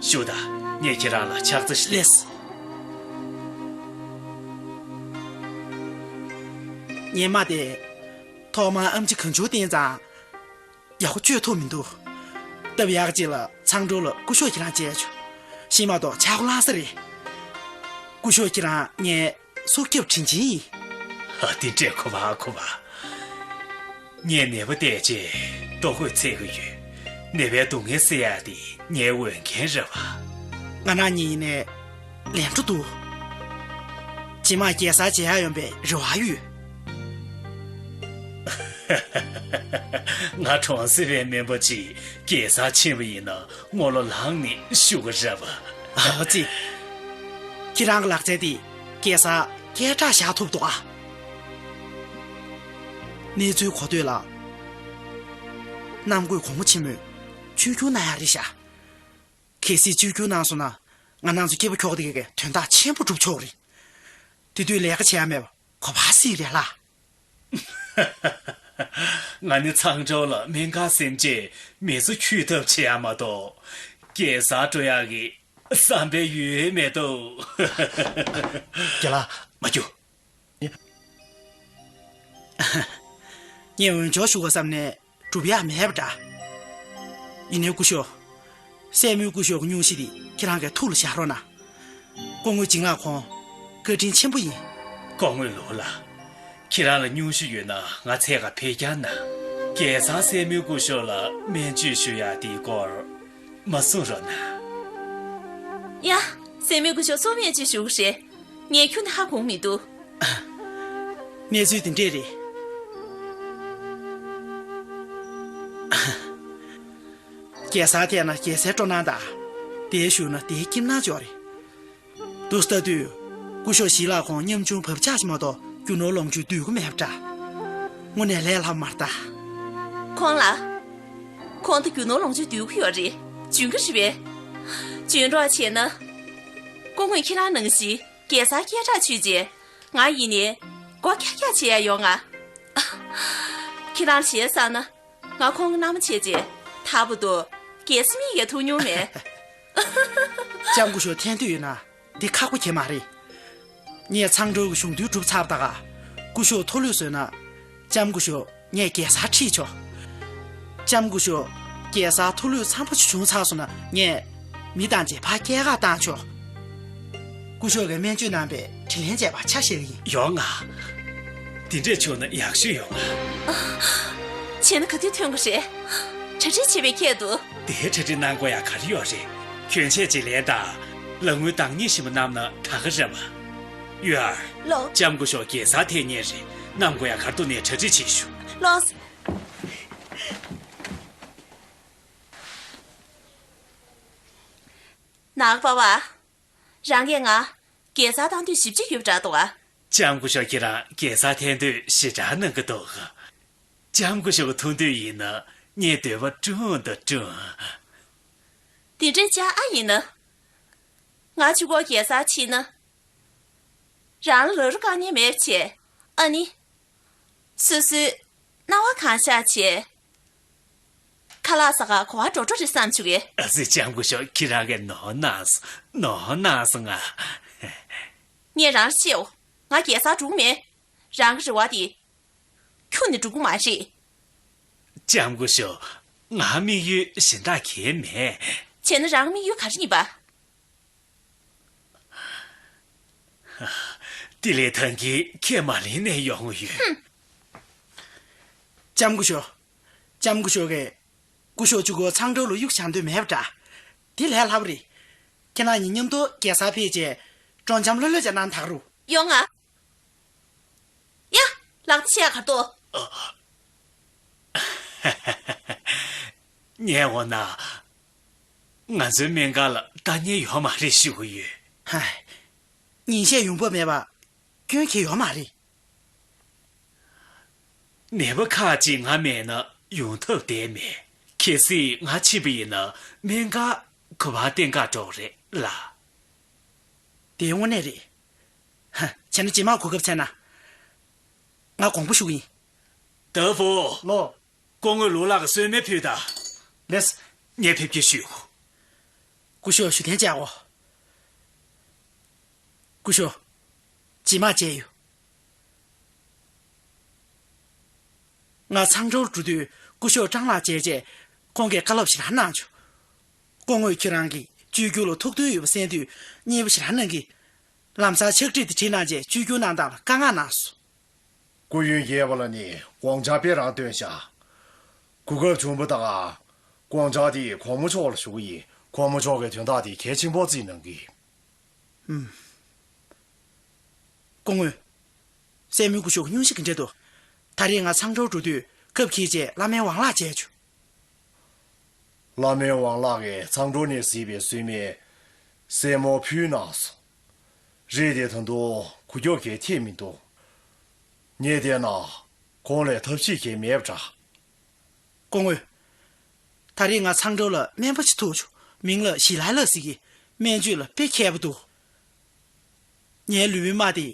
བཞུགས་དང་། ངས་ཁྱེད་རང་ལ་ཕྱག་འཚལ་ཞུ། ལེས། ངའི་རྨ་དེ། ཐོག་མར་ཨེམ་ཆི་གང་བྱུང་བསྟན་ཙང་། ཡག་པོ་བཅོས་ཐུབ་མི་འདུག། སྟབས་ཡག་ཅིག་ལ་མཚང་སྒྲོལ་ལ་སྐུ་ཞབས་ཁྱེད་རང་མཇལ་ཆོག། ཤི་མ་གཏོགས་ཆག་སྒོ་ལངས་ས་རེད། སྐུ་ཞབས་ཁྱེད་རང་ངའི་སྲོག་སྐྱོབ་དྲིན་ཆེན་ཡིན། ཨ། དེ་འདྲས་གོ་བ་གོ་བ། ངས་ནད་པ་བལྟས་རྗེས་ལྟོ་གོས་འཚོལ་གི་ཡོད། ནད་པའི་སྡུག་བསྔལ་སེལ་ཡག་དེ་ངའི་འོས་འགན་རེད་བ། ང་རང་ཉིད་ཡིན་ནའི། ལན་འགྲོ་འདུག་རྗེས་མ་རྒྱལ་སར་མཇལ་ཡག་ཡོང་པའི་རེ་བ་ཡོད། ང་གྲོང་གསེབ་པའི་སྨན་པ་ཅིག་རྒྱལ་སར་ཕྱིན་པ་ཡིན་ན་སྔོན་ལ་ལངས་ནས་བཞུགས་ཀྱི་རེད་པ། ཨ་ཙི། ཁྱེད་རང་གི་ལག་རྩལ་དེ་རྒྱལ་སར་སྐད་གྲགས་བཞག་ཐུབ་འདུག་ཨ། གནས་ཚུལ་གོ་ཐོས་ལ། གནམ་བསྐོས་གོང་མ་ཆེན་མོས་བཅོས་བསྒྱུར་གནང་ཡག་རེད་ཤག་གལ་སྲིད་བཅོས་བསྒྱུར་གནང་སོང་ན་ང་རང་ཚོ་སྐྱེས་པ་ཁྱོ་ག་དེ་གའི་དོན་དག་ཆེན་པོ་སྒྲུབ་ཆོག་རེད། དེ་དུས་ལས་ཀ་བྱེད་ཡག་མེད་པ་ག་པར་སྲིད་རེད་ལ། ང་ནི་མཚང་སྒྲོག་ལ་སྨན་ཁང་སེམས་ཅན་མི་ཚོ་འཁྱུད་ཐབས་བྱེད་ཡག་མ་གཏོགས། རྒྱལ་སར་འགྲོ་ཡག་གི་བསམ་པའི་ཡུལ་མེད་དོ། རྒན་ལགས། མ་རྒྱུག་ངས « འོན་ཀྱང་ཞུ་དགོས་བསམ་ནས་སྒྲུབ་ཡག་མེད་པ་འདྲ། ཡིན་ནའི་སྐུ་ཞབས། སྲས་མོའི་སྐུ་ཞབས་ཀྱི་སྙུང་གཞི་དེ་ཁྱེད་རང་གིས་ཐུགས་ལ་བཞག་རོགས་གནང་། སྐུ་ངོ་འཇིང་ལགས་ཁོང་བཀའ་དྲིན་ཆེན་པོ་ཡིན། སྐུ་ངོ་ལུའུ་ལགས། ཁྱེད་རང་ལ་སྙུང་གཞི་ཡོད་ན་ང་འཚོལ་ག་ཕེབས་རོགས་གནང་། རྒྱལ་སར་སྲས་མོའི་སྐུ་ཞབས་ལ་སྨན་བཅོས་ཞུ་ཡག་དེའི་སྐོར་མ་གསུང་རོགས་གནང་། ཡ། སྲས་མོའི་སྐུ་ཞབས་སུ་སྨན་བཅོས་ཞུ་གི་རེད། ངས་ཁྱོན་ནས་ཧ་གོ་མི་འདུག་གནས་ཚུལ་དེ་འདྲས་རེད། རྒྱལ་སར་ཐད་ན་རྒྱལ་སའི་སྤྲོ་སྣང་དང་། དེའི་གཞུག་ན་དེའི་ཁྱིམ་ནང་འབྱོར་རེད། དུས་ལྟར་དུས། སྐུ་ཞབས་ཞི་ལགས་ཁོང་ཉམ་ཆུང་བབ་ཆགས་ཤིག་མ་གཏོགས་རྒྱུ་ནོར་ལོངས་སྤྱོད་འདུས་སྒོ་མེད་པ་འདྲ། དངོས་གནས་ལས་སླ་པོ་མ་རེད་ད། ཁོང་ལ། ཁོང་ད་རྒྱུ་ནོར་ལོངས་སྤྱོད་འདུས་སྒོ་ཡོད་རེད། འཇོན་གི་རེད་པས། འཇོན་སྒྲོག་བྱས་ན། སྐུ་ངོས་ཁྱེད་རང་ནང་བཞིན་རྒྱལ་སར་སྐད་གྲགས་ཆོད་རྗེས། ང་ཡིན་ནའི་སྒོ་ཀྱག་ཀྱག་བྱེད་ཡག་ཡོང་ང་། ཁྱེད་རང་བྱས་བསམ་ན། ང་ཁོང་གི་མནའ་མ་བྱས་རྗེས། ད་བར་དུ་རྒྱལ་སྲིད་མིག་གིས་མཐོང་མྱོང་མེད། ལྕམ་སྐུ་ཞབས་ཐན་ཐོན་ཡོད་ན་འདི་ཁག་པོ་གང་ཡང་མ་རེད། ངས་མཚང་སྒྲོག་གི་གཞུང་དོན་གྲུབ་ཚར་བ་དང་། སྐུ་ཞབས་ཐུགས་ལོས་བཟོས་ན། ལྕམ་སྐུ་ཞབས་ངས་རྒྱལ་སར་ཁྲིད་ཆོག་ལྕམ་སྐུ་ཞབས་རྒྱལ་སར་ཐུགས་ལོས་འཚམ་པོ་ཞིག་བྱུང་ཚར་སོང་ན་ངས་མི་དང་མཇལ་ཕར་སྐྱེལ་ག་བཏང་ཆོག་སྐུ་ཞབས་ཀྱིས་སྨན་བཅོས་གནང་བའི་དྲིན་ལན་འཇལ་བར་ཆ་བཞག་གི་ཡིན། ཡོང་ང་། དེ་འདྲས་བྱུང་ན་ཡག་ཤོས་ཡོང་ང་། བྱས་ན་ག་དུས་ཐོན་དགོས་རེད། གྲ་སྒྲིག་བྱེད་པའི་ཁྱད་དུ། དེའི་གྲ་སྒྲིག་གནང་དགོས་ཡག་ག་རེ་ཡོད་རེད། གྱོན་ཆས་ཅིག་ལེན་དང་། ལག་དངུལ་འདང་ངེས་ཞིག་མ་བསྣམས་ན་དྲག་གི་རེད་པ། ཡུའར། ལོ། ལྕམ་སྐུ་ཞབས་རྒྱལ་སར་ཐད་མཁན་རེད། གནང་དགོས་ཡག་ག་རེ་འདུག་ནས་གྲ་སྒྲིག་བྱེད་ཤོག་ལོ། ནག་པ་བ། རང་གིས་ང་རྒྱལ་སར་བཏང་འདོད་ཞེ་པོ་ཅིག་ཡོད་པ་འདྲ་འདུག་ག་ལྕམ་སྐུ་ཞབས་ཁྱེད་རང་རྒྱལ་སར་ཐད་འདོད་ཞེ་དྲག་གནང་གི་འདུག་ལྕམ་སྐུ་ཞབས་ཀྱི་ཐུགས་འདོད་ཡིན་ན་ངས་འདོད་པ་སྐྲུན་དང་སྐྲུན། དེ་འདྲའི་ཅག་ཨ་ཡིན་ན། ང་ཆུ་འགོར་རྒྱལ་སར་ཕྱིན་ན། རང་ལ་རོགས་དཀའ་ངལ་མེད་པ་བྱས། ཨ་ནི། སོ་སོའི་སྣང་བ་གང་ཤར་བྱས། ཁ་ལག་ཟ་ག་གོ་བ་འགྲོ་འགྲོ་རེད་བསམ་བྱུང་གི་ཨ་ཙི། ལྕམ་སྐུ་ཞབས་ཁྱེད་རང་གིས་ནོར་གནང་སོང་། ནོར་གནང་སོང་ང་། ངས་རང་ལ་བཤད་འོ། ང་རྒྱལ་སར་འགྲོ་གི་མེད། རང་གི་རེ་བ་དེ། ཁྱོན་ནས་འགྲུབ་ཀྱི་མ་རེད། ལྕམ་སྐུ་ཞབས། ང་དམིགས་ཡུལ་གཞན་དག་གང་ཡང་མེད། བྱས་ན་རང་དམིགས་ཡུལ་ག་རེ་ཡིན་པ། དེ་ལས་ད་གིན་ཁས་མ་ལེན་ནས་ཡོང་ཡོད། ལྕམ་སྐུ་ཞབས། ལྕམ་སྐུ་ཞབས་ཀྱིས། སྐུ་ཞབས་ཆུ་འགོར་མཚང་སྒྲོག་ལ་གཡུག་བཞག་འདོད་མེད་པ་འདྲ། དེ་ལས་སླ་པོ་རེད། ཁྱེད་རང་གཉིས་མཉམ་དུ་རྒྱལ་སར་ཕེབས་རྗེས། སྤྲོ་འཆམ་ལྷོད་ལྷོད་ཅིག་གནང་དང་རུ། ཡོང་ང་། ཡ། ལག་པ་ཆེ་ཡ་གར་དོ། ངས་འོ་ན། ང་ཚོའི་སྨན་ཁང་ལ་ལྟ་མཁན་ཡོད་མ་རེད་ཞུ་གི་ཡོད། ཧ། ཉིན་ཤས་ཡོང་འབབ་མེད་པ། སྐྱོན་གང་ཡང་ཡོད་མ་རེད། ནད་པ་ཁག་ཅིག་ང་མེད་ན་ཡོང་ཐབས་བསྡད་མེད། གལ་སྲིད་ང་ཕྱིན་པ་ཡིན་ན་སྨན་ཁང་ག་པར་བརྟེན་ག་འགྲོ་གི་རེད་ལགས། དེ་དངོས་གནས་རེད། ཧ། བྱས་ན་རྗེས་མ་གོ་སྐབས་འཚོལ་ན། ང་དགོངས་པ་ཞུ་གི་ཡིན། ཏཱ་ཧྥུ། ལོ། སྐུ་ངོ་ལུའུ་ལགས་ཀྱི་གསོལ་སྨན་ཕུལ་དང་། ལགས། ངས་ཕེབས་སྐྱེལ་ཞུ། སྐུ་ཞབས་ཞུ་གཏན་འཇགས་གོ། སྐུ་ཞབས། རྗེས་མ་མཇལ་ཡོང་། ང་མཚང་སྒྲོག་འགྲོ་དུས་སྐུ་ཞབས་ཀྲང་ལགས་མཇལ་རྗེས། ཁོང་གིས་བཀའ་སློབ་ཞེ་དྲག་གནང་བྱུང་། སྐུ་ངོས་ཁྱེད་རང་གིས་བཅོས་བསྒྱུར་ལ་ཐུགས་འདུན་ཡོད་པ་གསན་དུས་མཉེས་པོ་ཞེ་དྲག་གནང་གི། ལམ་སང་ཕྱག་བྲིས་དེ་བྲིས་གནང་རྗེས་བཅོས་བསྒྱུར་གནང་སྟངས་ལ་བཀའ་མངགས་གནང་སོང་། སྐུ་ཡོན་རྒྱས་པ་ལ་ནི་དགོངས་འཆར་དཔེ་རང་བཏོན་བཞག་གོ་སྐབས་བྱུང་བ་དང་། དགོངས་འཆར་དེ་གོང་མ་མཆོག་ལ་ཞུ་གི་ཡིན། གོང་མ་མཆོག་གིས་དོན་དག་དེ་གལ་ཆེན་པོ་བརྩིས་གནང་གི། ཨུམ། སྐུ་ངོ། སྲས་མོའི་སྐུ་ཞབས་སྙུང་གཞི་གི་འདྲེ་འདུག་ད་རེས་ང་ཚང་ཁྲོ་འགྲོ་དུས་སྐབས་ཁྱེད་ཀྱིས་བླ་མའི་ཝང་ལག་མཇལ་བྱུང་། བླ་མའི་ཝང་ལག་གིས་ཚང་ཁྲོ་ནས་གཟིགས་པའི་སྲུང་མས་སྲས་མོ་ཕུལ་གནང་སོང་། རེད་དེ་ད་དུང་གུ་ཀྱོག་གས་ཐེབས་མི་འདུག་ངས་བལྟས་ན་ཁོང་ལ་ཐབས་ཤེས་གང་ཡང་མེད་པ་འདྲ། སྐུ་ངོ། ད་རེས་ང་ཚང་ཁྲོ་ལ་སྨན་པ་ཞིག་ཐུག་བྱུང་། མིང་ལ་ཞི་ལའི་ལགས་ཟེར་གི། སྨན་བཅོས་ལ་དཔེ་མཁས་པོ་འདུག་ངའི་ལུས་མི་མ་དེ་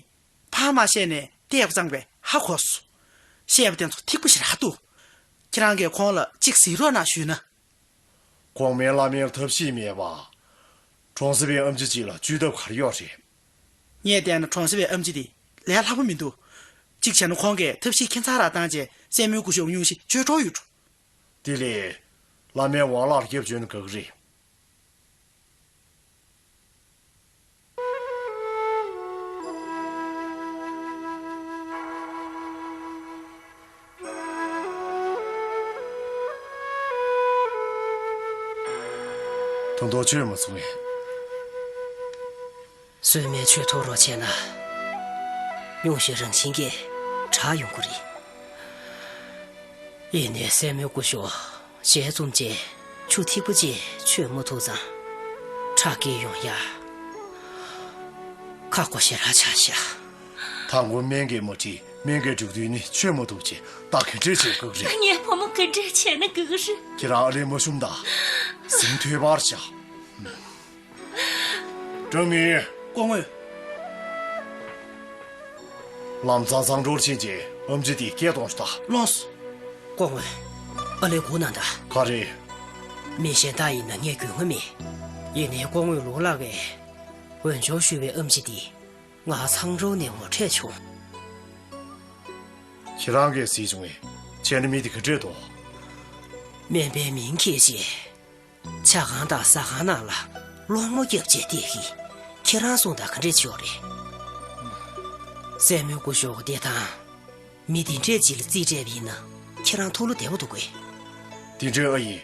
ཕར་མ་བཤད་ནས་བལྟས་པ་ཙམ་པས་ཧ་གོ་སོང་། བཤད་པ་དེ་ཚོ་ཐིག་པ་ཞིག་རག་འདུག་ཁྱེད་རང་གིས་ཁོང་ལ་གཅིག་གཟིགས་རོགས་གནང་ཞུས་ན། གོང་མའི་བླ་མའི་ཐབས་ཤེས་མེད་པ། གྲོང་གསེབ་པའི་ཨམ་ཆི་གཅིག་ལ་བཅོས་ཐབས་ག་རེ་ཡོད་རེད། ངས་བལྟས་ན་གྲོང་གསེབ་པའི་ཨམ་ཆི་དེ་ལས་སླ་པོ་མི་འདུག་གཅིག་བྱས་ན་ཁོང་གིས་ཐབས་ཤེས་ཁྱད་མཚར་རང་བཏང་རྗེས་སྲས་མོའི་སྐུ་ཞབས་སྙུང་གཞི་བཅོས་གྲོགས་ཡོད་འགྲོ། དེ་ལས་བླ་མའི་ཝང་ལག་ལ་རྒྱབ་བཅོལ་ན་དགའ་གི་རེད། ད་དུང་བཅོས་མ་ཚུགས་ངས། སྲུང་མས་བཅོས་ཐུབ་རོགས་བྱས་ན། སྙུང་གཞི་རང་བཞིན་གྱིས་དྲག་ཡོང་གི་རེད། ཡིན་ནའི་སྲས་མོའི་སྐུ་ཞབས་ཞལ་འཛུམ་བྱས་ཆུ་ཐིགས་པ་ཅིག་མཆོད་མ་ཐུབ་ཙང་ཁྲག་སྐྱེད་ཡོང་ཡ། ཁག་པོ་ཞེ་དྲག་ཆགས་ཤག་ད་མགོ་སྨན་གྱིས་མ་ཁྲིད། སྨན་གྱིས་འགྲིག་དུས་ནི་བཅོས་མ་ཐུབ་ཅེས་ད་ག་འདྲས་བྱེད་དགོས་རེད། ངའི་བུ་མོ་ག་འདྲས་བྱས་ན་དགའ་གི་རེད། ཁྱེད་རང་ཨ་ལས་མ་ཞུམ་དང་། ཟིང་ཐོས་པར་བྱ། ཀྲང་མིན། སྐུ་ངོ། ལམ་སང་ཚང་གྲོར་ཕྱིན་རྗེས་ཨམ་ཆི་དེ་སྐད་གཏོང་ཤོག་དང་། ལོངས། སྐུ་ངོ། ཨ་ལས་སྒུག་གནང་དང་། ག་རེ། མི་གཞན་དག་ཡིན་ན་ངས་དགོས་ངེས་མེད། ཡིན་ནའི་སྐུ་ངོ་ལུའུ་ལགས་ཀྱིས་འོས་སྦྱོར་ཞུ་བའི་ཨམ་ཆི་དེ་ང་ཚང་གྲོར་ནས་ངོ་འཕྲད་བྱུང་། ཁྱེད་རང་གིས་གཟིགས་བྱུང་བས། བྱས་ན་མི་དེ་ག་འདྲས་འདུག་སྨན་པའི་མིང་འཁྱེར་རྗེས། ཇ་ཁང་དང་ཟ་ཁང་ནང་ལ་སློང་མོ་བརྒྱབ་བྱས་བསྡད་ཀྱི། ཁྱེད་རང་གསུངས་དང་ག་འདྲས་བྱེད་ཡོད་རེད། སྲས་མོའི་སྐུ་ཞབས་བདེ་ཐང་། མི་འདི་འདྲས་ཅིག་ལ་རྩིས་སྤྲད་པ་ཡིན་ན་ཁྱེད་རང་ཐུགས་བློ་བདེ་པོ་འདུག་གས། དེ་འདྲས་ཨ་ཡིན།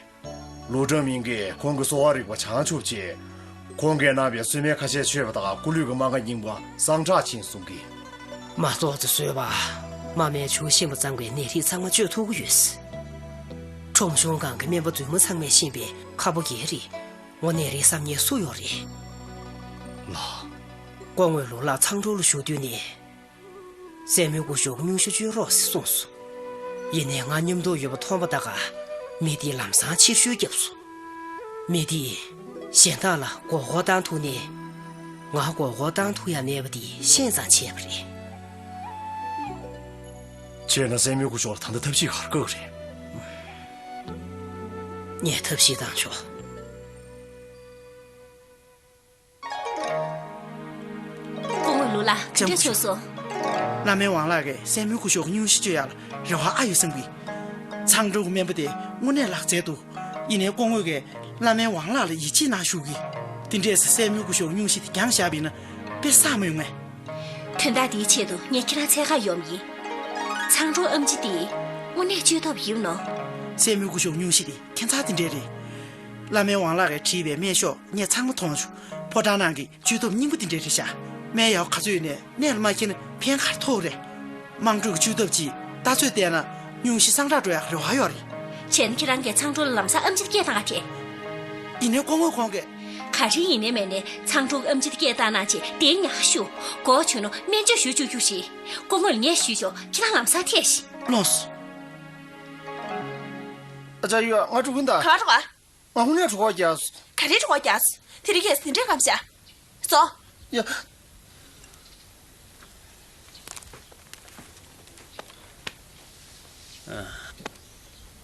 ལུའུ་ཀྲང་མིང་གིས་ཁོང་གི་གསོ་བ་རིག་པ་བྱང་ཆུབ་ཅེས། ཁོང་གིས་གནང་བའི་གསོལ་སྨན་ཁ་ཤས་མཆོད་པ་དང་སྐུ་ལུས་ཀྱི་རྨ་ཁ་རྙིང་པ་སངས་དྲག་ཕྱིན་གསུང་གི། མ་གཏོགས་ཚེ་བཟོད་པ། རྨ་སྨན་ཆུ་ཤིང་པ་ཚང་བའི་ནད་རིགས་ཚང་མ་བཅོས་ཐུབ་ཀྱི་ཡོད། ཁྲོམ་གཞུང་སྒང་གི་སྨན་པ་རྫུན་མ་ཚང་མས་ཤེས་པའི་ཁ་ཕོ་རྒྱལ་རེད། དངོས་གནས་རེད་བསམ་མཁན་སུ་ཡོད་རེད། ལགས། སྐུ་ངོ་ལུའུ་ལགས་ཚང་གྲོར་ལ་བཞུགས་དུས་ནས། སྲས་མོའི་སྐུ་ཞབས་སྙུང་གཞི་བཅོས་རོགས་ཞེས་གསུངས་སོང་། ཡིན་ནའི་ང་མཉམ་དུ་ཡོད་པ་མཐོང་པ་ད་ག་མི་དེས་ལམ་སང་ཕྱིར་བཤོལ་བརྒྱབ་སོང་། མི་དེས་གཞན་དག་ལ་མགོ་སྐོར་བཏང་ཐུབ་ནའི་ང་མགོ་སྐོར་བཏང་ཐུབ་ཡ་མེད་པ་དེ་ཤེས་ཙང་བྱས་པ་རེད། བྱས་ན་སྲས་མོའི་སྐུ་ཞབས་ལ་ད་ལྟ་ཐབས་ཤེས་ག་རེ་དགོས་རེད། ངས་ཐབས་ཤེས་བཏང་ཆོག་སྐུ་ངོ་ལུའུ་ལགས་ག་འདྲས་བྱུང་སོང་། བླ་མའི་ཝང་ལགས་ཀྱིས་སྲས་མོའི་སྐུ་ཞབས་སྙུང་གཞི་བཅོས་ཡག་ལ་རེ་བ་ཨ་ཡོད་བསམ་གི། ཚང་གྲོང་གི་སྨན་པ་དེ་དངོས་གནས་ལག་རྩལ་འདུག་ཡིན་ནའི་སྐུ་ངོ་གིས་བླ་མའི་ཝང་ལགས་ལ་ཡིད་ཆེས་གནང་ཞུ་གི། དེ་འདྲས་སེ་སྲས་མོའི་སྐུ་ཞབས་སྙུང་གཞི་དེ་འགྱངས་བཞག་པ་ཡིན་ན་དཔེ་བསགས་མ་ཡོང་ངས། དོན་དག་འདིའི་ཆེད་དུ་ངས་ཁྱེད་རང་འཚོལ་ག་ཡོང་ཡིན། ཚང་གྲོང་ཨམ་ཆི་དེ་དངོས་གནས་བཅོས་ཐུབ་ཡིན་ནོ། སྲས་མོའི་སྐུ་ཞབས་སྙུང་གཞི་དེ་ཁྱད་མཚར་དེ་འདྲས་རེད། བླ་མའི་ཝང་ལགས་ཀྱིས་བྲིས་པའི་སྨན་ཤོག་ངས་ཚང་མ་མཐོང་བྱུང་། ཕོ་བྲང་ནང་གི་བཅོས་ཐབས་རྙིང་པ་དེ་འདྲས་རེད་ཤག་སྨན་ཡག་ག་ཚོད་ཡོད་ནའི་གནད་ལ་མ་འཁེལ་ན་ཕན་ག་རེ་ཐོགས་རེད། དམངས་ཁྲོད་ཀྱི་བཅོས་ཐབས་ཀྱིས་ལྟ་ཚོད་བལྟས་ན་སྙུང་གཞི་སངས་དྲག་འགྲོ་ཡག་རེ་བ་ཡོད་རེད། བྱས་ན་ཁྱེད་རང་གིས་ཚང་གྲོང་ལ་ལམ་སང་ཨམ་ཆི་སྐད་བཏང་ག་དེ། ཡིན་ནའི་སྐུ་ངོ་ཁོང་གིས། ག་རེ་ཡིན་ནའི་མིན་ནའི་ཚང་གྲོང་ཨམ་ཆི་སྐད་བཏང་གནང་བྱས་དེ་ཉག་ཞུ། གོ་བྱུང་ན་སྨན་བཅོས་ཞུ་བཅུག་རྒྱུ་ཞིག་སྐུ་ངོ་ལ་ངས་ཞུས་ཆོག་ཁྱེད་རང་ལམ་སང་ཐད་ཤིག་ལོངས། ཨ་ཅག་ཡོད་ང་འགྲོ་གིན་ད། ག་རེ་བ། ང་དངོས་གནས་གྲོད་ཁོག་རྒྱགས། ག་རེ་གྲོད་ཁོག་རྒྱགས། དེ་རིང་ཁྱེད་དེ་འདྲའི་སྐམ་ཤ། ཟོ། ཡ།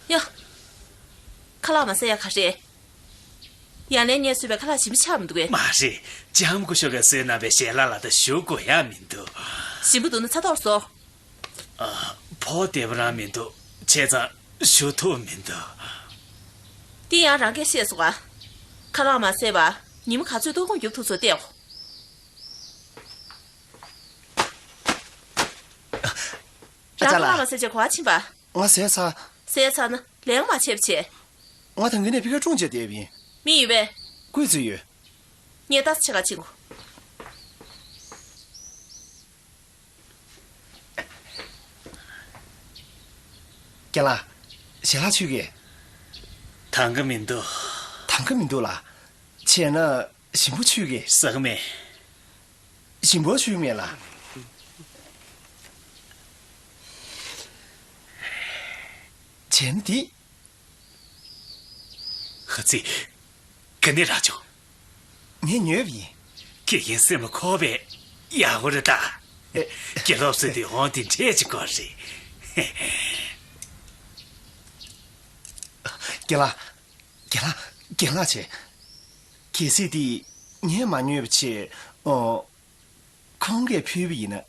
ཡ། ཁ་ལག་མ་ཟ་ཡ་ག་རེ། ཡང་ལན་ངས་བཟོས་པའི་ཁ་ལག་ཞིམ་པོ་ཆགས་མི་འདུག་གས། མ་རེད། ལྕམ་སྐུ་ཞབས་ཀྱིས་བཟོས་གནང་བའི་ཞལ་ལག་ལ་ད་ཞུ་དགོས་ཡ་མི་འདུག་ཞིམ་པོ་འདུག་ན་ཚ་ཐོག་བཟོ། ཨ། ཕོ་བདེ་པོ་རང་མི་འདུག་བྱས་ཙང་ཞུ་ཐུབ་མི་འདུག་འདི་ཡང་རང་གིས་ཤེས་སོང་ང་། ཁ་ལག་མ་ཟས་པ་ཉི་མ་ག་ཚོད་ལྟོགས་སྐོམ་རྒྱུག་ཐུབ་ཚོད་བལྟས་འོ། ཨ་ཅག་ལགས། རང་ཁ་ལག་མ་ཟས་བྱས་ག་པར་ཕྱིན་པ། ང་ཟས་ཚར། ཟས་ཚར་ན་ལན་མ་བྱས་པ་བྱས། ང་ད་གིན་ནས་ཕ་གིར་སྲུང་བྱས་བསྡད་པ་ཡིན། མི་ཡོད་པས། ཀུན་རྫོབ་ཡོད། ངས་ལྟ་ས་ཆེ་ག་ཕྱིན་གོ། རྒན་ལགས། ཞལ་ལག་མཆོད་ཀྱི། དང་གི་མི་འདུག་དང་གི་མི་འདུག་ལགས། བྱས་ན་ཞིམ་པོ་མཆོད་ཀྱི། ཟ་གི་མེད། ཞིམ་པོ་མཆོད་མེད་ལགས། བྱས་ན་འདི། ཧ་ཙི། ག་ནས་རག་བྱུང་། ངས་ཉོས་པ་ཡིན། ཁྱེད་ཀྱི་སེམས་ལ་འཁོར་བས་ཡག་པོ་རེད་ད། ཨེ། དགེ་སློབ་ཟེར་དུས་འོང་དེ་འདྲས་ཅིག་དགོས་རེད། རྒན་ལགས། རྒན་ལགས། རྒན་ལགས་བྱས། གལ་སྲིད་དེ་ངས་མ་ཉོས་པ་བྱས། ཨོ། ཁོང་གིས་ཕུལ་བ་ཡིན་ན་